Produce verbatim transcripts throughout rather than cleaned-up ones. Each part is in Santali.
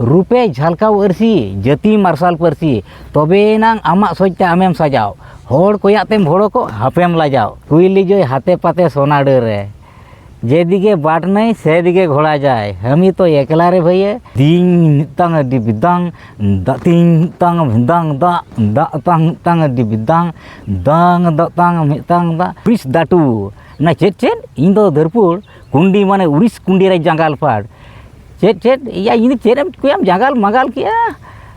ᱨᱩᱯᱮ ᱡᱷᱟᱞᱠᱟᱣ ᱟᱹᱨᱥᱤ, ᱡᱟᱹᱛᱤ ᱢᱟᱨᱥᱟᱞ ᱯᱟᱹᱨᱥᱤ, ᱛᱚᱵᱮ ᱮᱱᱟᱝ ᱟᱢᱟᱜ ᱥᱚᱡᱽ ᱛᱮ ᱟᱢᱮᱢ ᱥᱟᱡᱟᱣ᱾ ᱦᱚᱲ ᱠᱚᱭᱟᱜ ᱛᱮᱢ ᱵᱷᱚᱲᱚᱠᱚᱜ, ᱦᱟᱯᱮᱢ ᱞᱟᱡᱟᱣ᱾ ᱠᱩᱭᱞᱤ ᱡᱚᱭ ᱦᱟᱛᱮ ᱯᱟᱛᱮ ᱥᱚᱱᱟ ᱰᱟᱹᱨ ᱨᱮ᱾ ᱡᱮᱫᱤᱜᱮ ᱵᱟᱴ ᱱᱟᱹᱭ, ᱥᱮᱫᱤᱜᱮ ᱜᱷᱚᱲᱟ ᱡᱟᱭ᱾ ᱦᱟᱹᱢᱤ ᱛᱚ ᱮᱠᱞᱟ ᱨᱮ ᱵᱷᱟᱹᱭᱟᱹ᱾ ᱫᱤᱧ ᱢᱤᱫᱴᱟᱝ ᱟᱹᱰᱤ ᱵᱤᱫᱟᱝ, ᱫᱟᱜ ᱛᱤᱧ ᱢᱤᱫᱴᱟᱝ ᱵᱷᱤᱸᱫᱟᱝ ᱫᱟᱜ, ᱫᱟᱜ ᱛᱟᱝ ᱢᱤᱫᱴᱟᱝ ᱟᱹᱰᱤ ᱵᱤᱫᱟᱝ, ᱫᱟᱝ ᱫᱟᱜ ᱛᱟᱝ ᱢᱤᱫᱴᱟᱝ ᱫᱟᱜ᱾ ᱯᱩᱨᱤᱥ ᱫᱟᱴᱩ᱾ ᱚᱱᱟ ᱪᱮᱫ ᱪᱮᱫ? ᱤᱧ ᱫᱚ ᱫᱟᱹᱨᱯᱩᱲ ᱠᱩᱸᱰᱤ ᱢᱟᱱᱮ ᱩᱨᱤᱥ ᱠᱩᱸᱰᱤ ᱨᱮ ᱡᱟᱸᱜᱟᱞ ᱯᱷᱟᱲ᱾ ᱪᱮᱫ ᱪᱮᱫ? ᱤᱭᱟ, ᱤᱧ ᱫᱚ ᱪᱮᱫ ᱮᱢ ᱠᱚᱭᱟᱢ ᱡᱟᱸᱜᱟᱞ ᱢᱟᱸᱜᱟᱞ ᱠᱮᱜᱼᱟ?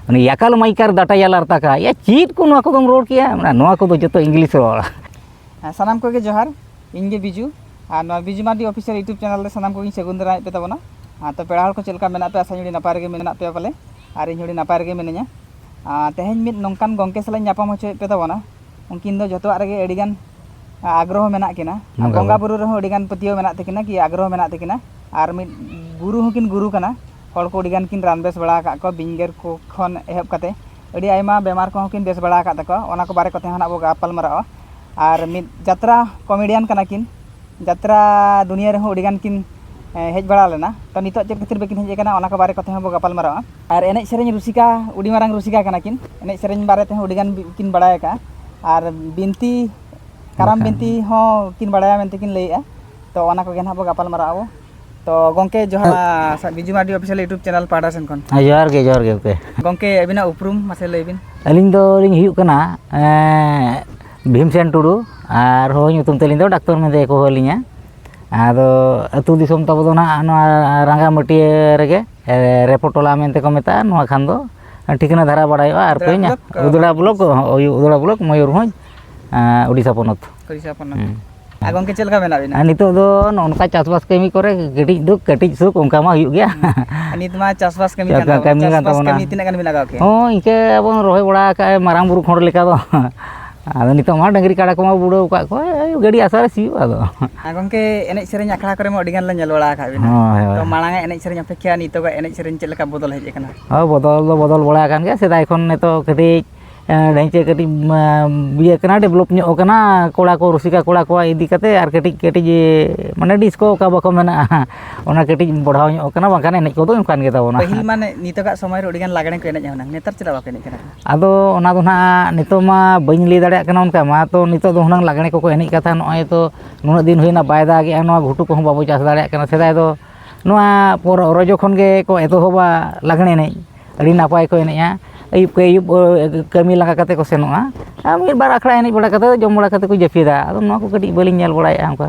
ᱚᱱᱮ ᱭᱟᱠᱟᱞ ᱢᱟᱭᱠᱟᱨ ᱫᱟᱴᱟ ᱭᱟᱞᱟᱨ ᱛᱟᱠᱟ᱾ ᱭᱟ, ᱪᱮᱫ ᱠᱚ ᱱᱚᱣᱟ ᱠᱚᱫᱚᱢ ᱨᱚᱲ ᱠᱮᱜᱼᱟ? ᱢᱟᱱᱮ ᱱᱚᱣᱟ ᱠᱚᱫᱚ ᱡᱚᱛᱚ ᱤᱝᱞᱤᱥ ᱨᱚᱲ᱾ ᱦᱮᱸ, ᱥᱟᱱᱟᱢ ᱠᱚᱜᱮ ᱡᱚᱦᱟᱨ᱾ ᱤᱧ ᱜᱮ ᱵᱤᱡᱩ᱾ ᱟᱨ ᱱᱚᱣᱟ ᱵᱤᱡᱩ ᱢᱟᱨᱰᱤ ᱚᱯᱷᱤᱥᱤᱭᱟᱞ YouTube ᱪᱮᱱᱮᱞ ᱨᱮ ᱥᱟᱱᱟᱢ ᱠᱚᱜᱮᱧ ᱥᱟᱹᱜᱩᱱ ᱫᱟᱨᱟᱢᱮᱫ ᱯᱮ ᱛᱟᱵᱚᱱᱟ᱾ ᱟᱨ ᱛᱚ ᱯᱮᱲᱟ ᱦᱚᱲ ᱠᱚ ᱪᱮᱫ ᱞᱮᱠᱟ ᱢᱮᱱᱟᱜ ᱯᱮᱭᱟ? ᱟᱥᱟᱧ ᱟᱹᱰᱤ ᱱᱟᱯᱟᱭ ᱨᱮᱜᱮ ᱢᱮᱱᱟᱜ ᱯᱮᱭᱟ ᱯᱟᱞᱮ᱾ ᱟᱨ ᱤᱧ ᱦᱚᱸ ᱟᱹᱰᱤ ᱱᱟᱯᱟᱭ ᱨᱮᱜᱮ ᱢᱤᱱᱟᱹᱧᱟ᱾ ᱟᱨ ᱛᱮᱦᱮᱧ ᱢᱤᱫ ᱱᱚᱝᱠᱟᱱ ᱜᱚᱢᱠᱮ ᱥᱟᱞᱟᱜ ᱤᱧ ᱧᱟᱯᱟᱢ ᱦᱚᱪᱚᱭᱮᱫ ᱯᱮ ᱛᱟᱵᱚᱱᱟ᱾ ᱩᱱᱠᱤᱱ ᱫᱚ ᱡᱚᱛᱚᱣᱟᱜ ᱨᱮᱜᱮ ᱟᱹᱰᱤᱜᱟᱱ ᱟᱜᱽᱨᱚᱦᱚ ᱢᱮᱱᱟᱜ ᱠᱤᱱᱟ᱾ ᱵᱚᱸᱜᱟ ᱵᱚᱸᱜᱟ ᱵᱩᱨᱩ᱾ ᱵᱩᱨᱩ ᱨᱮᱦᱚᱸ ᱟᱹᱰᱤᱜᱟᱱ ᱯᱟᱹᱛᱭᱟᱹᱣ ᱢᱮᱱᱟᱜ ᱛᱟᱹᱠᱤᱱᱟ, ᱠᱤ ᱟᱜᱽᱨᱚᱦᱚ ᱢᱮᱱᱟᱜ ᱛᱟᱹᱠᱤᱱᱟ᱾ ᱟᱨ ᱢᱤᱫ ᱜᱩᱨᱩ ᱦᱚᱸᱠᱤᱱ ᱜᱩᱨᱩ ᱠᱟᱱᱟ᱾ ᱦᱚᱲ ᱠᱚ ᱟᱹᱰᱤᱜᱟᱱ ᱠᱤᱱ ᱨᱟᱱ ᱵᱮᱥ ᱵᱟᱲᱟ ᱟᱠᱟᱫ ᱠᱚᱣᱟ, ᱵᱤᱧᱜᱮᱨ ᱠᱚ ᱠᱷᱚᱱ ᱮᱦᱚᱵ ᱠᱟᱛᱮ ᱟᱹᱰᱤ ᱟᱭᱢᱟ ᱵᱮᱢᱟᱨ ᱠᱚᱦᱚᱸ ᱠᱤᱱ ᱵᱮᱥ ᱵᱟᱲᱟ ᱟᱠᱟᱫ ᱛᱟᱠᱚᱣᱟ᱾ ᱚᱱᱟ ᱠᱚ ᱵᱟᱨᱮ ᱠᱚᱛᱮ ᱦᱚᱸ ᱱᱟᱜ ᱵᱚ ᱜᱟᱯᱟᱞ ᱢᱟᱨᱟᱜᱼᱟ᱾ ᱟᱨ ᱢᱤᱫ ᱡᱟᱛᱨᱟ ᱠᱚᱢᱮᱰᱤᱭᱟᱱ ᱠᱟᱱᱟ ᱠᱤᱱ, ᱡᱟᱛᱨᱟ ᱫᱩᱱᱤᱭᱟᱹ ᱨᱮᱦᱚᱸ ᱟᱹᱰᱤᱜᱟᱱ ᱠᱤᱱ, ᱮ, ᱦᱮᱡ ᱵᱟᱲᱟ ᱞᱮᱱᱟ᱾ ᱛᱚ, ᱱᱤᱛᱚᱜ ᱪᱮᱫ ᱠᱷᱟᱹᱛᱤᱨ ᱵᱟᱹᱠᱤᱱ ᱦᱮᱡ ᱟᱠᱟᱱᱟ, ᱚᱱᱟ ᱠᱚ ᱵᱟᱨᱮ ᱠᱚᱛᱮ ᱦᱚᱸ ᱵᱚ ᱜᱟᱯᱟᱞ ᱢᱟᱨᱟᱜᱼᱟ᱾ ᱟᱨ ᱮᱱᱮᱡ ᱥᱮᱨᱮᱧ ᱨᱩᱥᱤᱠᱟ, ᱟᱹᱰᱤ ᱢᱟᱨᱟᱝ ᱨᱩᱥᱤᱠᱟ ᱠᱟᱱᱟ ᱠᱤᱱ, ᱮᱱᱮᱡ ᱥᱮᱨᱮᱧ ᱵᱟᱨᱮ ᱛᱮᱦᱚᱸ ᱟᱹᱰᱤᱜᱟᱱ ᱠᱤᱱ ᱵᱟᱲᱟᱭ ᱟᱠᱟᱫᱼᱟ᱾ ᱟᱨ ᱵᱤᱱᱛᱤ, ᱠᱟᱨᱟᱢ ᱵᱟᱠᱷᱟᱱ᱾ ᱵᱤᱱᱛᱤ ᱦᱚᱸ ᱠᱤᱱ ᱵᱟᱲᱟᱭᱟ ᱢᱮᱱᱛᱮ ᱠᱤᱱ ᱞᱟᱹᱭᱮᱫᱼᱟ᱾ ᱛᱚ, ᱚᱱᱟ ᱠᱚᱜᱮ ᱱᱟᱦᱟᱜ ᱵᱚ ᱜᱟᱯᱟᱞ ᱢᱟᱨᱟᱜ ᱟᱵᱚ᱾ ᱛᱚ, ᱜᱚᱢᱠᱮ, ᱡᱚᱦᱟᱨ᱾ ᱦᱮᱸ᱾ ᱵᱤᱡᱩ ᱢᱟᱨᱰᱤ ᱚᱯᱷᱤᱥᱤᱭᱟᱞ YouTube ᱪᱮᱱᱮᱞ ᱯᱟᱦᱴᱟ ᱥᱮᱱ ᱠᱷᱚᱱ᱾ ᱦᱮᱸ, ᱡᱚᱦᱟᱨ ᱜᱮ, ᱡᱚᱦᱟᱨ ᱜᱮ ᱜᱚᱢᱠᱮ᱾ ᱜᱚᱢᱠᱮ, ᱟᱹᱵᱤᱱᱟᱜ ᱩᱯᱨᱩᱢ ᱢᱟᱥᱮ ᱞᱟᱹᱭ ᱵᱤᱱ᱾ ᱟᱹᱞᱤᱧ ᱫᱚ ᱞᱤᱧ ᱦᱩᱭᱩᱜ ᱠᱟᱱᱟ, ᱮᱸ, ᱵᱷᱤᱢᱥᱮᱱ ᱴᱩᱰᱩ, ᱟᱨ ᱦᱚᱸ ᱧᱩᱛᱩᱢ ᱛᱮᱞᱤᱧ ᱫᱚ ᱰᱟᱠᱛᱚᱨ ᱢᱮᱱᱛᱮ ᱠᱚ ᱦᱚᱦᱚ ᱞᱤᱧᱟ᱾ ᱟᱫᱚ ᱟᱹᱛᱩ ᱫᱤᱥᱚᱢ ᱛᱟᱵᱚ ᱫᱚ ᱱᱟᱦᱟᱜ ᱱᱚᱣᱟ ᱨᱟᱸᱜᱟᱢᱟᱹᱴᱤᱭᱟᱹ ᱨᱮᱜᱮ, ᱮ, ᱨᱮᱯᱳ ᱴᱚᱞᱟ ᱢᱮᱱᱛᱮ ᱠᱚ ᱢᱮᱛᱟᱜᱼᱟ᱾ ᱱᱚᱣᱟ ᱠᱷᱟᱱ ᱫᱚ ᱴᱷᱤᱠᱟᱹᱱᱟ ᱫᱷᱟᱨᱟ ᱵᱟᱲᱟᱭᱚᱜᱼᱟ᱾ ᱟᱨ ᱩᱫᱽᱲᱟ ᱯᱮ ᱧᱟ-, ᱵᱞᱚᱠ, ᱩᱫᱽᱲᱟ ᱵᱞᱚᱠ, ᱦᱳᱭ, ᱩᱫᱽᱲᱟ ᱵᱞᱚᱠ, ᱢᱚᱭᱩᱨᱵᱷᱚᱸᱡᱽ, ᱮ, ᱳᱰᱤᱥᱟ ᱯᱚᱱᱚᱛ᱾ ᱳᱰᱤᱥᱟ ᱯᱚᱱᱚᱛ᱾ ᱦᱩᱸ᱾ ᱟᱨ ᱜᱚᱢᱠᱮ, ᱪᱮᱫ ᱞᱮᱠᱟ ᱢᱮᱱᱟᱜ ᱵᱤᱱᱟ? ᱟᱨ ᱱᱤᱛᱚᱜ ᱫᱚ ᱱᱚᱜᱼᱚ ᱱᱚᱝᱠᱟ ᱪᱟᱥᱵᱟᱥ ᱠᱟᱹᱢᱤ ᱠᱚᱨᱮ ᱠᱟᱹᱴᱤᱡ ᱫᱩᱠ, ᱠᱟᱹᱴᱤᱡ ᱥᱩᱠ, ᱚᱱᱠᱟ ᱢᱟ ᱦᱩᱭᱩᱜ ᱜᱮᱭᱟ᱾ ᱦᱩᱸ᱾ ᱟᱨ ᱱᱤᱛ ᱢᱟ ᱪᱟᱥᱵᱟᱥ ᱠᱟᱹᱢᱤ ᱠᱟᱱ ᱪᱟᱥᱵᱟᱥ ᱛᱟᱵᱚᱱᱟ᱾ ᱠᱟᱹᱢᱤ ᱛᱤᱱᱟᱹᱜ ᱜᱟᱱ ᱵᱤᱱ ᱞᱟᱜᱟᱣ ᱠᱮᱜᱼᱟ? ᱦᱚᱸ, ᱤᱱᱠᱟᱹ ᱟᱵᱚ ᱨᱚᱦᱚᱭ ᱵᱟᱲᱟ ᱟᱠᱟᱫ ᱢᱟᱨᱟᱝ ᱵᱩᱨᱩ ᱠᱷᱚᱸᱰ ᱞᱮᱠᱟ ᱫᱚ᱾ ᱟᱫᱚ ᱱᱤᱛᱚᱜ ᱢᱟ ᱰᱟᱹᱝᱨᱤ ᱠᱟᱰᱟ ᱠᱚᱢᱟ ᱵᱩᱲᱟᱹᱣ ᱟᱠᱟᱫ ᱠᱚᱣᱟ, ᱜᱟᱹᱰᱤ ᱟᱥᱟ ᱨᱮ ᱥᱤᱭᱳᱜ ᱟᱫᱚ᱾ ᱟᱨ ᱜᱚᱢᱠᱮ, ᱮᱱᱮᱡ ᱥᱮᱨᱮᱧ ᱟᱠᱷᱲᱟ ᱠᱚᱨᱮ ᱢᱟ ᱟᱹᱰᱤ ᱜᱟᱱ ᱞᱮ ᱧᱮᱞ ᱵᱟᱲᱟ ᱟᱠᱟᱫ ᱵᱤᱱᱟ᱾ ᱦᱳᱭ, ᱦᱳᱭ᱾ ᱛᱚ, ᱢᱟᱲᱟᱝ ᱟᱜ ᱮᱱᱮᱡ ᱥᱮᱨᱮᱧ ᱚᱯᱮᱠᱷᱟ ᱱᱤᱛᱚᱜᱟᱜ ᱮᱱᱮᱡ ᱥᱮᱨᱮᱧ ᱪᱮᱫ ᱞᱮᱠᱟ ᱵᱚᱫᱚᱞ ᱦᱮᱡ ᱟᱠᱟᱱᱟ? ᱦᱳᱭ, ᱵᱚᱫᱚᱞ ᱫᱚ ᱵᱚᱫᱚᱞ ᱵᱟᱲᱟ ᱟᱠᱟᱱ ᱜᱮᱭᱟ᱾ ᱥᱮᱫᱟᱭ ᱠᱷᱚᱱ ᱱᱤᱛᱚᱜ ᱠᱟᱹᱴᱤᱡ ᱰᱷᱮᱝᱪᱮ ᱠᱟᱹᱴᱤᱡ ᱤᱭᱟᱹ ᱠᱟᱱᱟ, ᱰᱮᱵᱷᱞᱚᱯ ᱧᱚᱜ ᱠᱟᱱᱟ, ᱠᱚᱲᱟ ᱠᱚ, ᱨᱩᱥᱤᱠᱟ ᱠᱚᱲᱟ ᱠᱚ ᱤᱫᱤ ᱠᱟᱛᱮ ᱟᱨ ᱠᱟᱹᱴᱤᱡ ᱠᱟᱹᱴᱤᱡ ᱢᱟᱱᱮ ᱰᱤᱥᱠᱳ ᱚᱠᱟ ᱵᱟᱠᱚ ᱢᱮᱱᱟᱜᱼᱟ, ᱚᱱᱟ ᱠᱟᱹᱴᱤᱡ ᱵᱟᱲᱦᱟᱣ ᱧᱚᱜ ᱠᱟᱱᱟ, ᱵᱟᱝᱠᱷᱟᱱ ᱮᱱᱮᱡ ᱠᱚᱫᱚ ᱚᱱᱠᱟᱱ ᱜᱮ ᱛᱟᱵᱚᱱᱟ᱾ ᱯᱟᱹᱦᱤᱞ ᱢᱟ ᱱᱤᱛᱚᱜᱟᱜ ᱥᱚᱢᱚᱭ ᱨᱮ ᱟᱹᱰᱤᱜᱟᱱ ᱞᱟᱜᱽᱬᱮ ᱠᱚ ᱮᱱᱮᱡᱼᱟ ᱦᱩᱱᱟᱹᱝ, ᱱᱮᱛᱟᱨ ᱪᱮᱫᱟᱜ ᱵᱟᱠᱚ ᱮᱱᱮᱡ ᱠᱟᱱᱟ? ᱟᱫᱚ ᱚᱱᱟ ᱫᱚ ᱱᱟᱦᱟᱜ ᱱᱤᱛᱚᱜ ᱢᱟ ᱵᱟᱹᱧ ᱞᱟᱹᱭ ᱫᱟᱲᱮᱭᱟᱜ ᱠᱟᱱᱟ ᱚᱱᱠᱟ ᱢᱟ, ᱛᱚ ᱱᱤᱛᱚᱜ ᱫᱚ ᱦᱩᱱᱟᱹᱝ ᱞᱟᱜᱽᱬᱮ ᱠᱚᱠᱚ ᱮᱱᱮᱡ ᱠᱟᱛᱷᱟ, ᱱᱚᱜᱼᱚᱭ ᱛᱚ ᱱᱩᱱᱟᱹᱜ ᱫᱤᱱ ᱦᱩᱭᱱᱟ ᱵᱟᱭ ᱫᱟᱜᱮᱜᱼᱟ, ᱱᱚᱣᱟ ᱜᱷᱩᱴᱩ ᱠᱚᱦᱚᱸ ᱵᱟᱵᱚ ᱪᱟᱥ ᱫᱟᱲᱮᱭᱟᱜ ᱠᱟᱱᱟ᱾ ᱥᱮᱫᱟᱭ ᱫᱚ ᱱᱚᱣᱟ ᱯᱚᱨ ᱨᱚᱡᱚ ᱠᱷᱚᱱ ᱜᱮᱠᱚ ᱮᱛᱚᱦᱚᱵᱟ ᱞᱟᱜᱽᱬᱮ ᱮᱱᱮᱡ, ᱟᱹᱰᱤ ᱱᱟᱯᱟᱭ ᱠᱚ ᱮᱱᱮᱡᱼᱟ᱾ ᱟᱹᱭᱩᱵ ᱠᱮ ᱟᱹᱭᱩᱵ ᱠᱟᱹᱢᱤ ᱞᱟᱸᱜᱟ ᱠᱟᱛᱮ ᱠᱚ ᱥᱮᱱᱚᱜᱼᱟ, ᱟᱨ ᱢᱤᱫ ᱵᱟᱨ ᱟᱠᱷᱲᱟ ᱮᱱᱮᱡ ᱵᱟᱲᱟ ᱠᱟᱛᱮ ᱡᱚᱢ ᱵᱟᱲᱟ ᱠᱟᱛᱮ ᱠᱚ ᱡᱟᱹᱯᱤᱫᱟ᱾ ᱟᱫᱚ ᱱᱚᱣᱟ ᱠᱚ ᱠᱟᱹᱴᱤᱡ ᱵᱟᱹᱞᱤᱧ ᱧᱮᱞ ᱵᱟᱲᱟᱭᱮᱫᱼᱟ ᱚᱱᱠᱟ᱾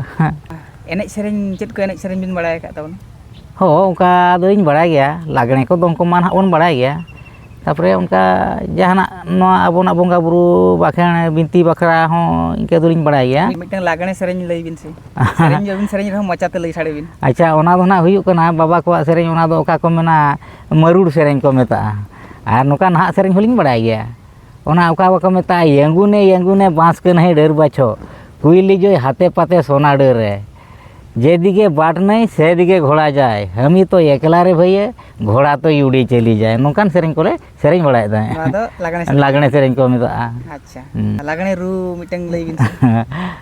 ᱮᱱᱮᱡ ᱥᱮᱨᱮᱧ, ᱪᱮᱫ ᱠᱚ ᱮᱱᱮᱡ ᱥᱮᱨᱮᱧ ᱵᱤᱱ ᱵᱟᱲᱟᱭ ᱟᱠᱟᱫ ᱛᱟᱵᱚᱱᱟ? ᱦᱚᱸ, ᱚᱱᱠᱟ ᱫᱚᱞᱤᱧ ᱵᱟᱲᱟᱭ ᱜᱮᱭᱟ, ᱞᱟᱜᱽᱬᱮ ᱠᱚ, ᱫᱚᱝ ᱠᱚ ᱢᱟ ᱱᱟᱦᱟᱜ ᱵᱚᱱ ᱵᱟᱲᱟᱭ ᱜᱮᱭᱟ᱾ ᱛᱟᱯᱚᱨᱮ ᱚᱱᱠᱟ ᱡᱟᱦᱟᱱᱟᱜ ᱱᱚᱣᱟ ᱟᱵᱚᱱᱟᱜ ᱵᱚᱸᱜᱟ ᱵᱩᱨᱩ ᱵᱟᱠᱷᱮᱬ ᱵᱤᱱᱛᱤ ᱵᱟᱠᱷᱨᱟ ᱦᱚᱸ ᱤᱱᱠᱟᱹ ᱫᱚᱞᱤᱧ ᱵᱟᱲᱟᱭ ᱜᱮᱭᱟ᱾ ᱢᱤᱫᱴᱟᱝ ᱞᱟᱜᱽᱬᱮ ᱥᱮᱨᱮᱧ ᱞᱟᱹᱭ ᱵᱤᱱ ᱥᱮ᱾ ᱥᱮᱨᱮᱧ ᱵᱟᱵᱤᱱ ᱥᱮᱨᱮᱧ ᱨᱮᱦᱚᱸ ᱢᱚᱪᱟᱛᱮ ᱞᱟᱹᱭ ᱥᱟᱰᱮ ᱵᱤᱱ᱾ ᱟᱪᱪᱷᱟ, ᱚᱱᱟ ᱫᱚ ᱱᱟᱦᱟᱜ ᱦᱩᱭᱩᱜ ᱠᱟᱱᱟ, ᱵᱟᱵᱟ ᱠᱚᱣᱟᱜ ᱥᱮᱨᱮᱧ, ᱚᱱᱟ ᱫᱚ ᱚᱠᱟ ᱠᱚ ᱢᱮᱱᱟ, ᱢᱟᱹᱨᱩᱲ ᱥᱮᱨᱮᱧ ᱠᱚ ᱢᱮᱛᱟᱜᱼᱟ᱾ ᱟᱨ ᱱᱚᱝᱠᱟ ᱱᱟᱦᱟᱜ ᱥᱮᱨᱮᱧ ᱦᱚᱸᱞᱤᱧ ᱵᱟᱲᱟᱭ ᱜᱮᱭᱟ᱾ ᱚᱱᱟ ᱚᱠᱟ ᱵᱟᱠᱚ ᱢᱮᱛᱟᱜᱼᱟ, ᱭᱟᱹᱝᱜᱩᱱᱮ ᱭᱟᱹᱝᱜᱩᱱᱮ ᱵᱟᱸᱥ ᱠᱟᱹᱱᱦᱟᱹᱭ ᱰᱟᱹᱨ ᱵᱟᱪᱷᱚ, ᱠᱩᱭᱞᱤ ᱡᱚᱭ ᱦᱟᱛᱮ ᱯᱟᱛᱮ ᱥᱚᱱᱟ ᱰᱟᱹᱨ ᱨᱮ, ᱡᱮᱫᱤᱜᱮ ᱵᱟᱴ ᱱᱟᱹᱭ ᱥᱮᱫᱤᱜᱮ ᱜᱷᱚᱲᱟ ᱡᱟᱭ, ᱦᱟᱹᱢᱤ ᱛᱚ ᱮᱠᱞᱟ ᱨᱮ ᱵᱷᱟᱹᱭᱟᱹ, ᱜᱷᱚᱲᱟ ᱛᱚ ᱭᱩᱰᱤ ᱪᱟᱹᱞᱤ ᱡᱟᱭ᱾ ᱱᱚᱝᱠᱟᱱ ᱥᱮᱨᱮᱧ ᱠᱚᱞᱮ ᱥᱮᱨᱮᱧ ᱵᱟᱲᱟᱭᱮᱫ ᱛᱟᱦᱮᱸᱫ᱾ ᱱᱚᱣᱟ ᱫᱚ ᱞᱟᱜᱽᱬᱮ ᱥᱮᱨᱮᱧ᱾ ᱞᱟᱜᱽᱬᱮ ᱥᱮᱨᱮᱧ ᱠᱚ ᱢᱮᱛᱟᱜᱼᱟ᱾ ᱟᱪᱪᱷᱟ᱾ ᱦᱩᱸ᱾ ᱞᱟᱜᱽᱬᱮ ᱨᱩ ᱢᱤᱫᱴᱟᱝ ᱞᱟᱹᱭ ᱵᱤᱱ ᱥᱮ᱾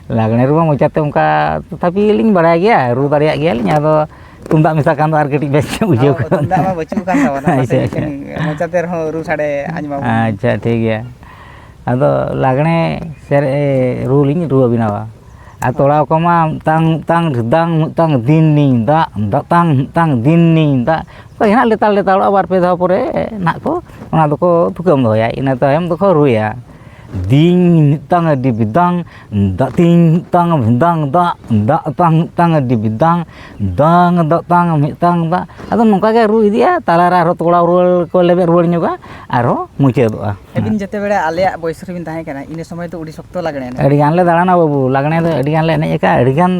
ᱞᱟᱜᱽᱬᱮ ᱨᱩ ᱢᱟ ᱢᱚᱪᱟᱛᱮ ᱚᱱᱠᱟ ᱛᱚᱛᱷᱟᱯᱤ ᱞᱤᱧ ᱵᱟᱲᱟᱭ ᱜᱮᱭᱟ, ᱨᱩ ᱫᱟᱲᱮᱭᱟᱜ ᱜᱮᱭᱟᱞᱤᱧ᱾ ᱟᱫᱚ ᱛᱩᱢᱫᱟᱜ ᱢᱮᱥᱟ ᱠᱷᱟᱱ ᱫᱚ ᱟᱨ ᱠᱟᱹᱴᱤᱡ ᱵᱮᱥ ᱧᱚᱜ ᱵᱩᱡᱷᱟᱹᱣ ᱦᱚᱸ, ᱠᱚᱜᱼᱟ᱾ ᱛᱩᱢᱫᱟᱜ ᱢᱟ ᱵᱟᱹᱪᱩᱜ ᱠᱟᱱ ᱛᱟᱵᱚᱱᱟ, ᱢᱟᱥᱮ ᱟᱪᱪᱷᱟ, ᱟᱪᱪᱷᱟ᱾ ᱢᱤᱫᱴᱟᱝ ᱢᱚᱪᱟᱛᱮ ᱨᱮᱦᱚᱸ ᱨᱩ ᱥᱟᱰᱮ ᱟᱸᱡᱚᱢ ᱟᱵᱚᱱ᱾ ᱟᱪᱪᱷᱟ, ᱴᱷᱤᱠ ᱜᱮᱭᱟ᱾ ᱟᱫᱚ ᱞᱟᱜᱽᱬᱮ ᱥᱮᱨᱮ-, ᱨᱩ ᱞᱤᱧ ᱨᱩ ᱟᱹᱵᱤᱱᱟ᱾ ᱟᱨ ᱛᱚᱲᱟᱣ ᱠᱚᱢᱟ ᱢᱤᱫᱴᱟᱝ, ᱢᱤᱫᱴᱟᱝ ᱨᱤᱫᱟᱝ, ᱢᱤᱫᱴᱟᱝ ᱫᱤᱱ ᱱᱤᱧ ᱫᱟᱜ, ᱫᱟᱜ ᱛᱟᱝ, ᱢᱤᱫᱴᱟᱝ ᱫᱤᱱ ᱱᱤᱧ ᱫᱟᱜ᱾ ᱚᱱᱠᱟ ᱜᱮ ᱱᱟᱦᱟᱜ ᱞᱮᱛᱟᱲ ᱞᱮᱛᱟᱲᱚᱜᱼᱟ, ᱵᱟᱨ ᱯᱮ ᱫᱷᱟᱣ ᱯᱚᱨᱮ ᱱᱟᱦᱟᱜ ᱠᱚ ᱚᱱᱟ ᱫᱚᱠᱚ ᱛᱷᱩᱠᱟᱹᱢ ᱫᱚᱦᱚᱭᱟ, ᱤᱱᱟᱹ ᱛᱟᱭᱚᱢ ᱫᱚᱠᱚ ᱨᱩᱭᱟ᱾ ᱫᱤᱧ ᱢᱤᱫᱴᱟᱝ ᱟᱹᱰᱤ ᱵᱮᱫᱟᱝ, ᱫᱟᱜ ᱛᱤᱧ ᱢᱤᱫᱴᱟᱝ ᱵᱷᱮᱫᱟᱝ ᱫᱟᱜ, ᱫᱟᱜ ᱛᱟᱝ ᱢᱤᱫᱴᱟᱝ ᱟᱹᱰᱤ ᱵᱮᱫᱟᱝ, ᱫᱟᱝ ᱫᱟᱜ ᱛᱟᱝ ᱢᱤᱫᱴᱟᱝ ᱫᱟᱜ᱾ ᱟᱫᱚ ᱱᱚᱝᱠᱟ ᱜᱮ ᱨᱩ ᱤᱫᱤᱜᱼᱟ, ᱛᱟᱞᱟᱨᱮ ᱟᱨᱦᱚᱸ ᱛᱚᱲᱟᱣ ᱨᱩᱣᱟᱹᱲ ᱠᱚ ᱞᱮᱵᱮᱫ ᱨᱩᱣᱟᱹᱲ ᱧᱚᱜᱟ, ᱟᱨᱦᱚᱸ ᱢᱩᱪᱟᱹᱫᱚᱜᱼᱟ᱾ ᱟᱹᱵᱤᱱ ᱡᱮᱛᱮ ᱵᱮᱲᱟ ᱟᱞᱮᱭᱟᱜ ᱵᱚᱭᱮᱥ ᱨᱮᱵᱤᱱ ᱛᱟᱦᱮᱸ ᱠᱟᱱᱟ, ᱤᱱᱟᱹ ᱥᱚᱢᱚᱭ ᱫᱚ ᱟᱹᱰᱤ ᱥᱚᱠᱛᱚ ᱞᱟᱜᱽᱬᱮ ᱮᱱᱮᱡ᱾ ᱟᱹᱰᱤ ᱜᱟᱱ ᱞᱮ ᱫᱟᱬᱟᱱᱟ ᱵᱟᱹᱵᱩ, ᱞᱟᱜᱽᱬᱮ ᱫᱚ ᱟᱹᱰᱤ ᱜᱟᱱ ᱞᱮ ᱮᱱᱮᱡ ᱟᱠᱟᱫᱼᱟ, ᱟᱹᱰᱤ ᱜᱟᱱ,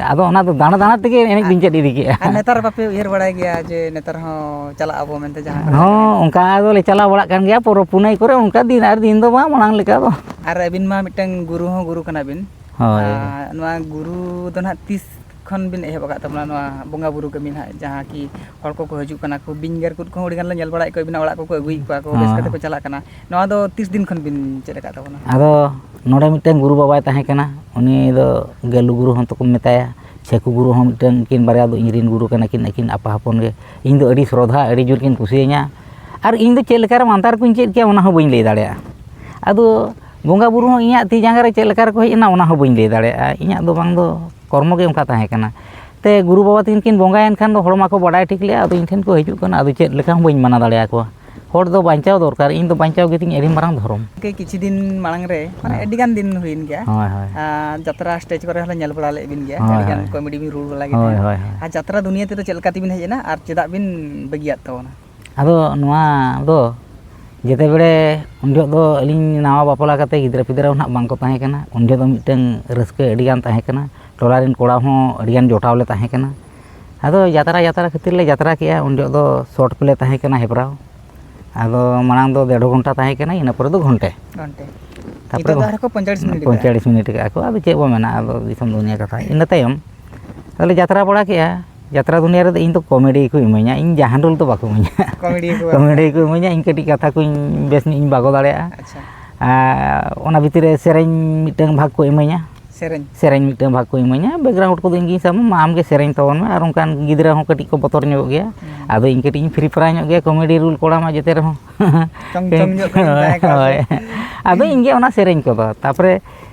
ᱟᱫᱚ ᱚᱱᱟ ᱫᱚ ᱫᱟᱬᱟ ᱫᱟᱬᱟ ᱛᱮᱜᱮ ᱮᱱᱮᱡ ᱵᱤᱱ ᱪᱮᱫ ᱤᱫᱤ ᱠᱮᱜᱼᱟ᱾ ᱟᱨ ᱱᱮᱛᱟᱨ ᱵᱟᱯᱮ ᱩᱭᱦᱟᱹᱨ ᱵᱟᱲᱟᱭ ᱜᱮᱭᱟ ᱡᱮ ᱱᱮᱛᱟᱨ ᱦᱚᱸ ᱪᱟᱞᱟᱜ ᱟᱵᱚ ᱢᱮᱱᱛᱮ ᱡᱟᱦᱟᱸ ᱠᱚᱨᱮ? ᱦᱚᱸ, ᱚᱱᱠᱟ ᱫᱚᱞᱮ ᱪᱟᱞᱟᱣ ᱵᱟᱲᱟᱜ ᱠᱟᱱ ᱜᱮᱭᱟ ᱯᱚᱨᱚᱵᱽ ᱯᱩᱱᱟᱹᱭ ᱠᱚᱨᱮ, ᱚᱱᱠᱟ ᱫᱤᱱ ᱟᱨ ᱫᱤᱱ ᱫᱚ ᱵᱟᱝ, ᱢᱟᱲᱟᱝ ᱞᱮᱠᱟ ᱫᱚ᱾ ᱟᱨ ᱟᱹᱵᱤᱱ ᱢᱟ ᱢᱤᱫᱴᱟᱝ ᱜᱩᱨᱩ ᱦᱚᱸ ᱜᱩᱨᱩ ᱠᱟᱱᱟ ᱵᱤᱱ᱾ ᱦᱳᱭ᱾ ᱟᱨ ᱱᱚᱣᱟ ᱜᱩᱨᱩ ᱫᱚ ᱱᱟᱦᱟᱜ ᱛᱤᱥ ᱠᱷᱚᱱ ᱵᱤᱱ ᱮᱦᱚᱵ ᱟᱠᱟᱫ ᱛᱟᱵᱚᱱᱟ ᱱᱚᱣᱟ ᱵᱚᱸᱜᱟ ᱵᱩᱨᱩ ᱠᱟᱹᱢᱤ ᱱᱟᱦᱟᱜ, ᱡᱟᱦᱟᱸ ᱠᱤ ᱦᱚᱲ ᱠᱚᱠᱚ ᱦᱤᱡᱩᱜ ᱠᱟᱱᱟ ᱠᱚ, ᱵᱤᱧ ᱜᱮᱨ ᱠᱩᱫ ᱠᱚᱦᱚᱸ ᱟᱹᱰᱤ ᱜᱟᱱ ᱞᱮ ᱧᱮᱞ ᱵᱟᱲᱟᱭᱮᱫ ᱠᱚᱣᱟ, ᱟᱹᱵᱤᱱᱟᱜ ᱚᱲᱟᱜ ᱠᱚᱠᱚ ᱟᱹᱜᱩᱭᱮᱫ ᱠᱚᱣᱟ ᱠᱚ, ᱨᱟᱹᱥᱠᱟᱹ ᱦᱚᱸ᱾ ᱛᱮᱠᱚ ᱪᱟᱞᱟᱜ ᱠᱟᱱᱟ᱾ ᱱᱚᱣᱟ ᱫᱚ ᱛᱤᱥ ᱫᱤᱱ ᱠᱷᱚᱱ ᱵᱤᱱ ᱪᱮᱫ ᱟᱠᱟᱫ ᱛᱟᱵᱚᱱᱟ? ᱟᱫᱚ ᱱᱚᱰᱮ ᱢᱤᱫᱴᱮᱱ ᱜᱩᱨᱩ ᱵᱟᱵᱟᱭ ᱛᱟᱦᱮᱸ ᱠᱟᱱᱟ, ᱩᱱᱤ ᱫᱚ ᱜᱟᱹᱞᱩ ᱜᱩᱨᱩ ᱦᱚᱸ ᱛᱚᱠᱚ ᱢᱮᱛᱟᱭᱟ, ᱪᱷᱟᱹᱠᱩ ᱜᱩᱨᱩ ᱦᱚᱸ ᱢᱤᱫᱴᱮᱱ, ᱩᱱᱠᱤᱱ ᱵᱟᱨᱭᱟ ᱫᱚ ᱤᱧ ᱨᱮᱱ ᱜᱩᱨᱩ ᱠᱟᱱᱟ ᱠᱤᱱ, ᱟᱹᱠᱤᱱ ᱟᱯᱟ ᱦᱚᱯᱚᱱ ᱜᱮ᱾ ᱤᱧ ᱫᱚ ᱟᱹᱰᱤ ᱥᱨᱚᱫᱷᱟ, ᱟᱹᱰᱤ ᱡᱳᱨ ᱠᱤᱱ ᱠᱩᱥᱤᱭᱟᱹᱧᱟ᱾ ᱟᱨ ᱤᱧ ᱫᱚ ᱪᱮᱫ ᱞᱮᱠᱟᱨᱮ ᱢᱟᱱᱛᱟᱨ ᱠᱚᱧ ᱪᱮᱫ ᱠᱮᱭᱟ, ᱚᱱᱟ ᱦᱚᱸ ᱵᱟᱹᱧ ᱞᱟᱹᱭ ᱫᱟᱲᱮᱭᱟᱜᱼᱟ᱾ ᱟᱫᱚ ᱵᱚᱸᱜᱟ ᱵᱩᱨᱩ ᱦᱚᱸ ᱤᱧᱟᱹᱜ ᱛᱤ ᱡᱟᱸᱜᱟ ᱨᱮ ᱪᱮᱫ ᱞᱮᱠᱟ ᱨᱮᱠᱚ ᱦᱮᱡ ᱮᱱᱟ, ᱚᱱᱟ ᱦᱚᱸ ᱵᱟᱹᱧ ᱞᱟᱹᱭ ᱫᱟᱲᱮᱭᱟᱜᱼᱟ᱾ ᱤᱧᱟᱹᱜ ᱫᱚ ᱵᱟᱝ ᱫᱚ ᱠᱚᱨᱢᱚ ᱜᱮ ᱚᱱᱠᱟ ᱛᱟᱦᱮᱸ ᱠᱟᱱᱟ᱾ ᱛᱮ ᱜᱩᱨᱩ ᱵᱟᱵᱟ ᱛᱟᱹᱠᱤᱱ ᱠᱤᱱ ᱵᱚᱸᱜᱟᱭᱮᱱ ᱠᱷᱟᱱ ᱫᱚ ᱦᱚᱲ ᱢᱟᱠᱚ ᱵᱟᱰᱟᱭ ᱴᱷᱤᱠ ᱞᱮᱜᱼᱟ, ᱟᱫᱚ ᱤᱧ ᱴᱷᱮᱱ ᱠᱚ ᱦᱤᱡᱩᱜ ᱠᱟᱱᱟ, ᱟᱫᱚ ᱪᱮᱫ ᱞᱮᱠᱟ ᱦᱚᱸ ᱵᱟᱹᱧ ᱢᱟᱱᱟ ᱫᱟᱲᱮᱭᱟᱠᱚᱣᱟ᱾ ᱦᱚᱲ ᱫᱚ ᱵᱟᱧᱪᱟᱣ ᱫᱚᱨᱠᱟᱨ, ᱤᱧ ᱫᱚ ᱵᱟᱧᱪᱟᱣ ᱜᱮᱛᱤᱧ ᱟᱹᱰᱤ ᱢᱟᱨᱟᱝ ᱫᱷᱚᱨᱚᱢ᱾ ᱜᱚᱢᱠᱮ, ᱠᱤᱪᱷᱩ ᱫᱤᱱ ᱢᱟᱲᱟᱝ ᱨᱮ, ᱢᱟᱱᱮ, ᱦᱮᱸ᱾ ᱟᱹᱰᱤ ᱜᱟᱱ ᱫᱤᱱ ᱦᱩᱭᱮᱱ ᱜᱮᱭᱟ᱾ ᱦᱳᱭ, ᱦᱳᱭ᱾ ᱟᱨ ᱡᱟᱛᱨᱟ ᱥᱴᱮᱡᱽ ᱠᱚᱨᱮ ᱦᱚᱸᱞᱮ ᱧᱮᱞ ᱵᱟᱲᱟ ᱞᱮᱫ ᱵᱤᱱ ᱜᱮᱭᱟ, ᱦᱳᱭ, ᱟᱹᱰᱤ ᱜᱟᱱ ᱦᱳᱭ᱾ ᱠᱚᱢᱮᱰᱤ ᱵᱤᱱ ᱨᱳᱞ ᱵᱟᱲᱟ ᱜᱮ ᱦᱳᱭ, ᱛᱟᱦᱮᱸᱫ᱾ ᱦᱳᱭ, ᱦᱳᱭ᱾ ᱟᱨ ᱡᱟᱛᱨᱟ ᱫᱩᱱᱤᱭᱟᱹ ᱛᱮᱫᱚ ᱪᱮᱫ ᱞᱮᱠᱟ ᱛᱮᱵᱤᱱ ᱦᱮᱡ ᱮᱱᱟ ᱟᱨ ᱪᱮᱫᱟᱜ ᱵᱤᱱ ᱵᱟᱹᱜᱤᱭᱟᱫ ᱛᱟᱵᱚᱱᱟ? ᱟᱫᱚ ᱱᱚᱣᱟ ᱫᱚ ᱡᱮᱛᱮ ᱵᱮᱲᱮ ᱩᱱ ᱡᱚᱦᱚᱜ ᱫᱚ ᱟᱹᱞᱤᱧ ᱱᱟᱣᱟ ᱵᱟᱯᱞᱟ ᱠᱟᱛᱮ ᱜᱤᱫᱽᱨᱟᱹ ᱯᱤᱫᱽᱨᱟᱹ ᱦᱚᱸ ᱱᱟᱦᱟᱜ ᱵᱟᱝ ᱠᱚ ᱛᱟᱦᱮᱸ ᱠᱟᱱᱟ᱾ ᱩᱱ ᱡᱚᱦᱚᱜ ᱫᱚ ᱢᱤᱫᱴᱟᱹᱝ ᱨᱟᱹᱥᱠᱟᱹ ᱟᱹᱰᱤ ᱜᱟᱱ ᱛᱟᱦᱮᱸ ᱠᱟᱱᱟ᱾ ᱴᱚᱞᱟ ᱨᱮᱱ ᱠᱚᱲᱟ ᱦᱚᱸ ᱟᱹᱰᱤ ᱜᱟᱱ ᱡᱚᱴᱟᱣ ᱞᱮ ᱛᱟᱦᱮᱸ ᱠᱟᱱᱟ᱾ ᱟᱫᱚ ᱡᱟᱛᱨᱟ, ᱡᱟᱛᱨᱟ ᱠᱷᱟᱹᱛᱤᱨ ᱞᱮ ᱡᱟᱛᱨᱟ ᱠᱮᱜᱼᱟ᱾ ᱩᱱ ᱡᱚᱦᱚᱜ ᱫᱚ ᱥᱚᱨᱴ ᱯᱞᱮ ᱛᱟᱦᱮᱸ ᱠᱟᱱᱟ ᱦᱮᱯᱨᱟᱣ᱾ ᱟᱫᱚ ᱢᱟᱲᱟᱝ ᱫᱚ ᱰᱮᱲ ᱜᱷᱚᱱᱴᱟ ᱛᱟᱦᱮᱸ ᱠᱟᱱᱟ, ᱤᱱᱟᱹ ᱯᱚᱨᱮ ᱫᱚ ᱜᱷᱚᱱᱴᱮ᱾ ᱜᱷᱚᱱᱴᱮ᱾ ᱛᱟᱯᱚᱨᱮ ᱱᱤᱛᱚᱜ ᱫᱚ ᱟᱨᱦᱚᱸ ᱠᱚ ᱯᱚᱸᱭᱛᱟᱞᱤᱥ ᱢᱤᱱᱤᱴ ᱠᱟᱜᱼᱟ᱾ ᱯᱚᱸᱭᱛᱟᱞᱤᱥ ᱢᱤᱱᱤᱴ ᱠᱟᱜᱼᱟ ᱠᱚ᱾ ᱟᱫᱚ ᱪᱮᱫ ᱵᱚ ᱢᱮᱱᱟ, ᱟᱫᱚ ᱫᱤᱥᱚᱢ ᱫᱩᱱᱤᱭᱟᱹ ᱠᱟᱛᱷᱟ᱾ ᱤᱱᱟᱹ ᱛᱟᱭᱚᱢ ᱟᱫᱚ ᱞᱮ ᱡᱟᱛᱨᱟ ᱵᱟᱲᱟ ᱠᱮᱜᱼᱟ᱾ ᱡᱟᱛᱨᱟ ᱫᱩᱱᱤᱭᱟᱹ ᱨᱮᱫᱚ ᱤᱧ ᱫᱚ ᱠᱚᱢᱮᱰᱤ ᱜᱮᱠᱚ ᱤᱢᱟᱹᱧᱟ, ᱤᱧ ᱡᱟᱦᱟᱸ ᱨᱳᱞ ᱫᱚ ᱵᱟᱠᱚ ᱤᱢᱟᱹᱧᱟ᱾ ᱠᱚᱢᱮᱰᱤ ᱜᱮᱠᱚ ᱠᱚᱢᱮᱰᱤ ᱜᱮᱠᱚ ᱤᱢᱟᱹᱧᱟ, ᱤᱧ ᱠᱟᱹᱴᱤᱡ ᱠᱟᱛᱷᱟ ᱠᱚᱧ ᱵᱮᱥ ᱧᱚᱜ ᱤᱧ ᱵᱟᱜᱚ ᱫᱟᱲᱮᱭᱟᱜᱼᱟ᱾ ᱟᱪᱪᱷᱟ᱾ ᱟᱨ ᱚᱱᱟ ᱵᱷᱤᱛᱤᱨ ᱨᱮ ᱥᱮᱨᱮᱧ ᱢᱤᱫᱴᱟᱹᱝ ᱵᱷᱟᱜᱽ ᱠᱚ ᱤᱢᱟᱹᱧᱟ᱾ ᱥᱮᱨᱮᱧ? ᱥᱮᱨᱮᱧ ᱢᱤᱫᱴᱟᱹᱝ ᱵᱷᱟᱜᱽ ᱠᱚ ᱤᱢᱟᱹᱧᱟ, ᱵᱮᱠᱜᱨᱟᱣᱩᱱᱰ ᱠᱚᱫᱚ ᱤᱧ ᱜᱤᱧ ᱥᱟᱵᱟ, ᱢᱟ ᱟᱢ ᱜᱮ ᱥᱮᱨᱮᱧ ᱛᱟᱵᱚᱱ ᱢᱮ᱾ ᱟᱨ ᱚᱱᱠᱟᱱ ᱜᱤᱫᱽᱨᱟᱹ ᱦᱚᱸ ᱠᱟᱹᱴᱤᱡ ᱠᱚ ᱵᱚᱛᱚᱨ ᱧᱚᱜᱚᱜ ᱜᱮᱭᱟ᱾ ᱦᱩᱸ᱾ ᱟᱫᱚ ᱤᱧ ᱠᱟᱹᱴᱤᱡ ᱤᱧ ᱯᱷᱨᱤ ᱯᱷᱟᱭᱟᱨ ᱧᱚᱜ ᱜᱮᱭᱟ, ᱠᱚᱢᱮᱰᱤ ᱨᱳᱞ ᱠᱚᱲᱟ ᱢᱟ ᱡᱮᱛᱮ ᱨᱮᱦᱚᱸ᱾ ᱪᱚᱝ ᱪᱚᱝ ᱧᱚᱜ ᱠᱟᱹᱴᱤᱡ ᱛᱟᱦᱮᱸ ᱠᱚᱜᱼᱟ ᱥᱮ? ᱦᱳᱭ᱾ ᱟᱫᱚ ᱤᱧ ᱜᱮ ᱚᱱᱟ ᱥᱮᱨᱮᱧ ᱠᱚᱫᱚ᱾ ᱛᱟᱯᱚᱨᱮ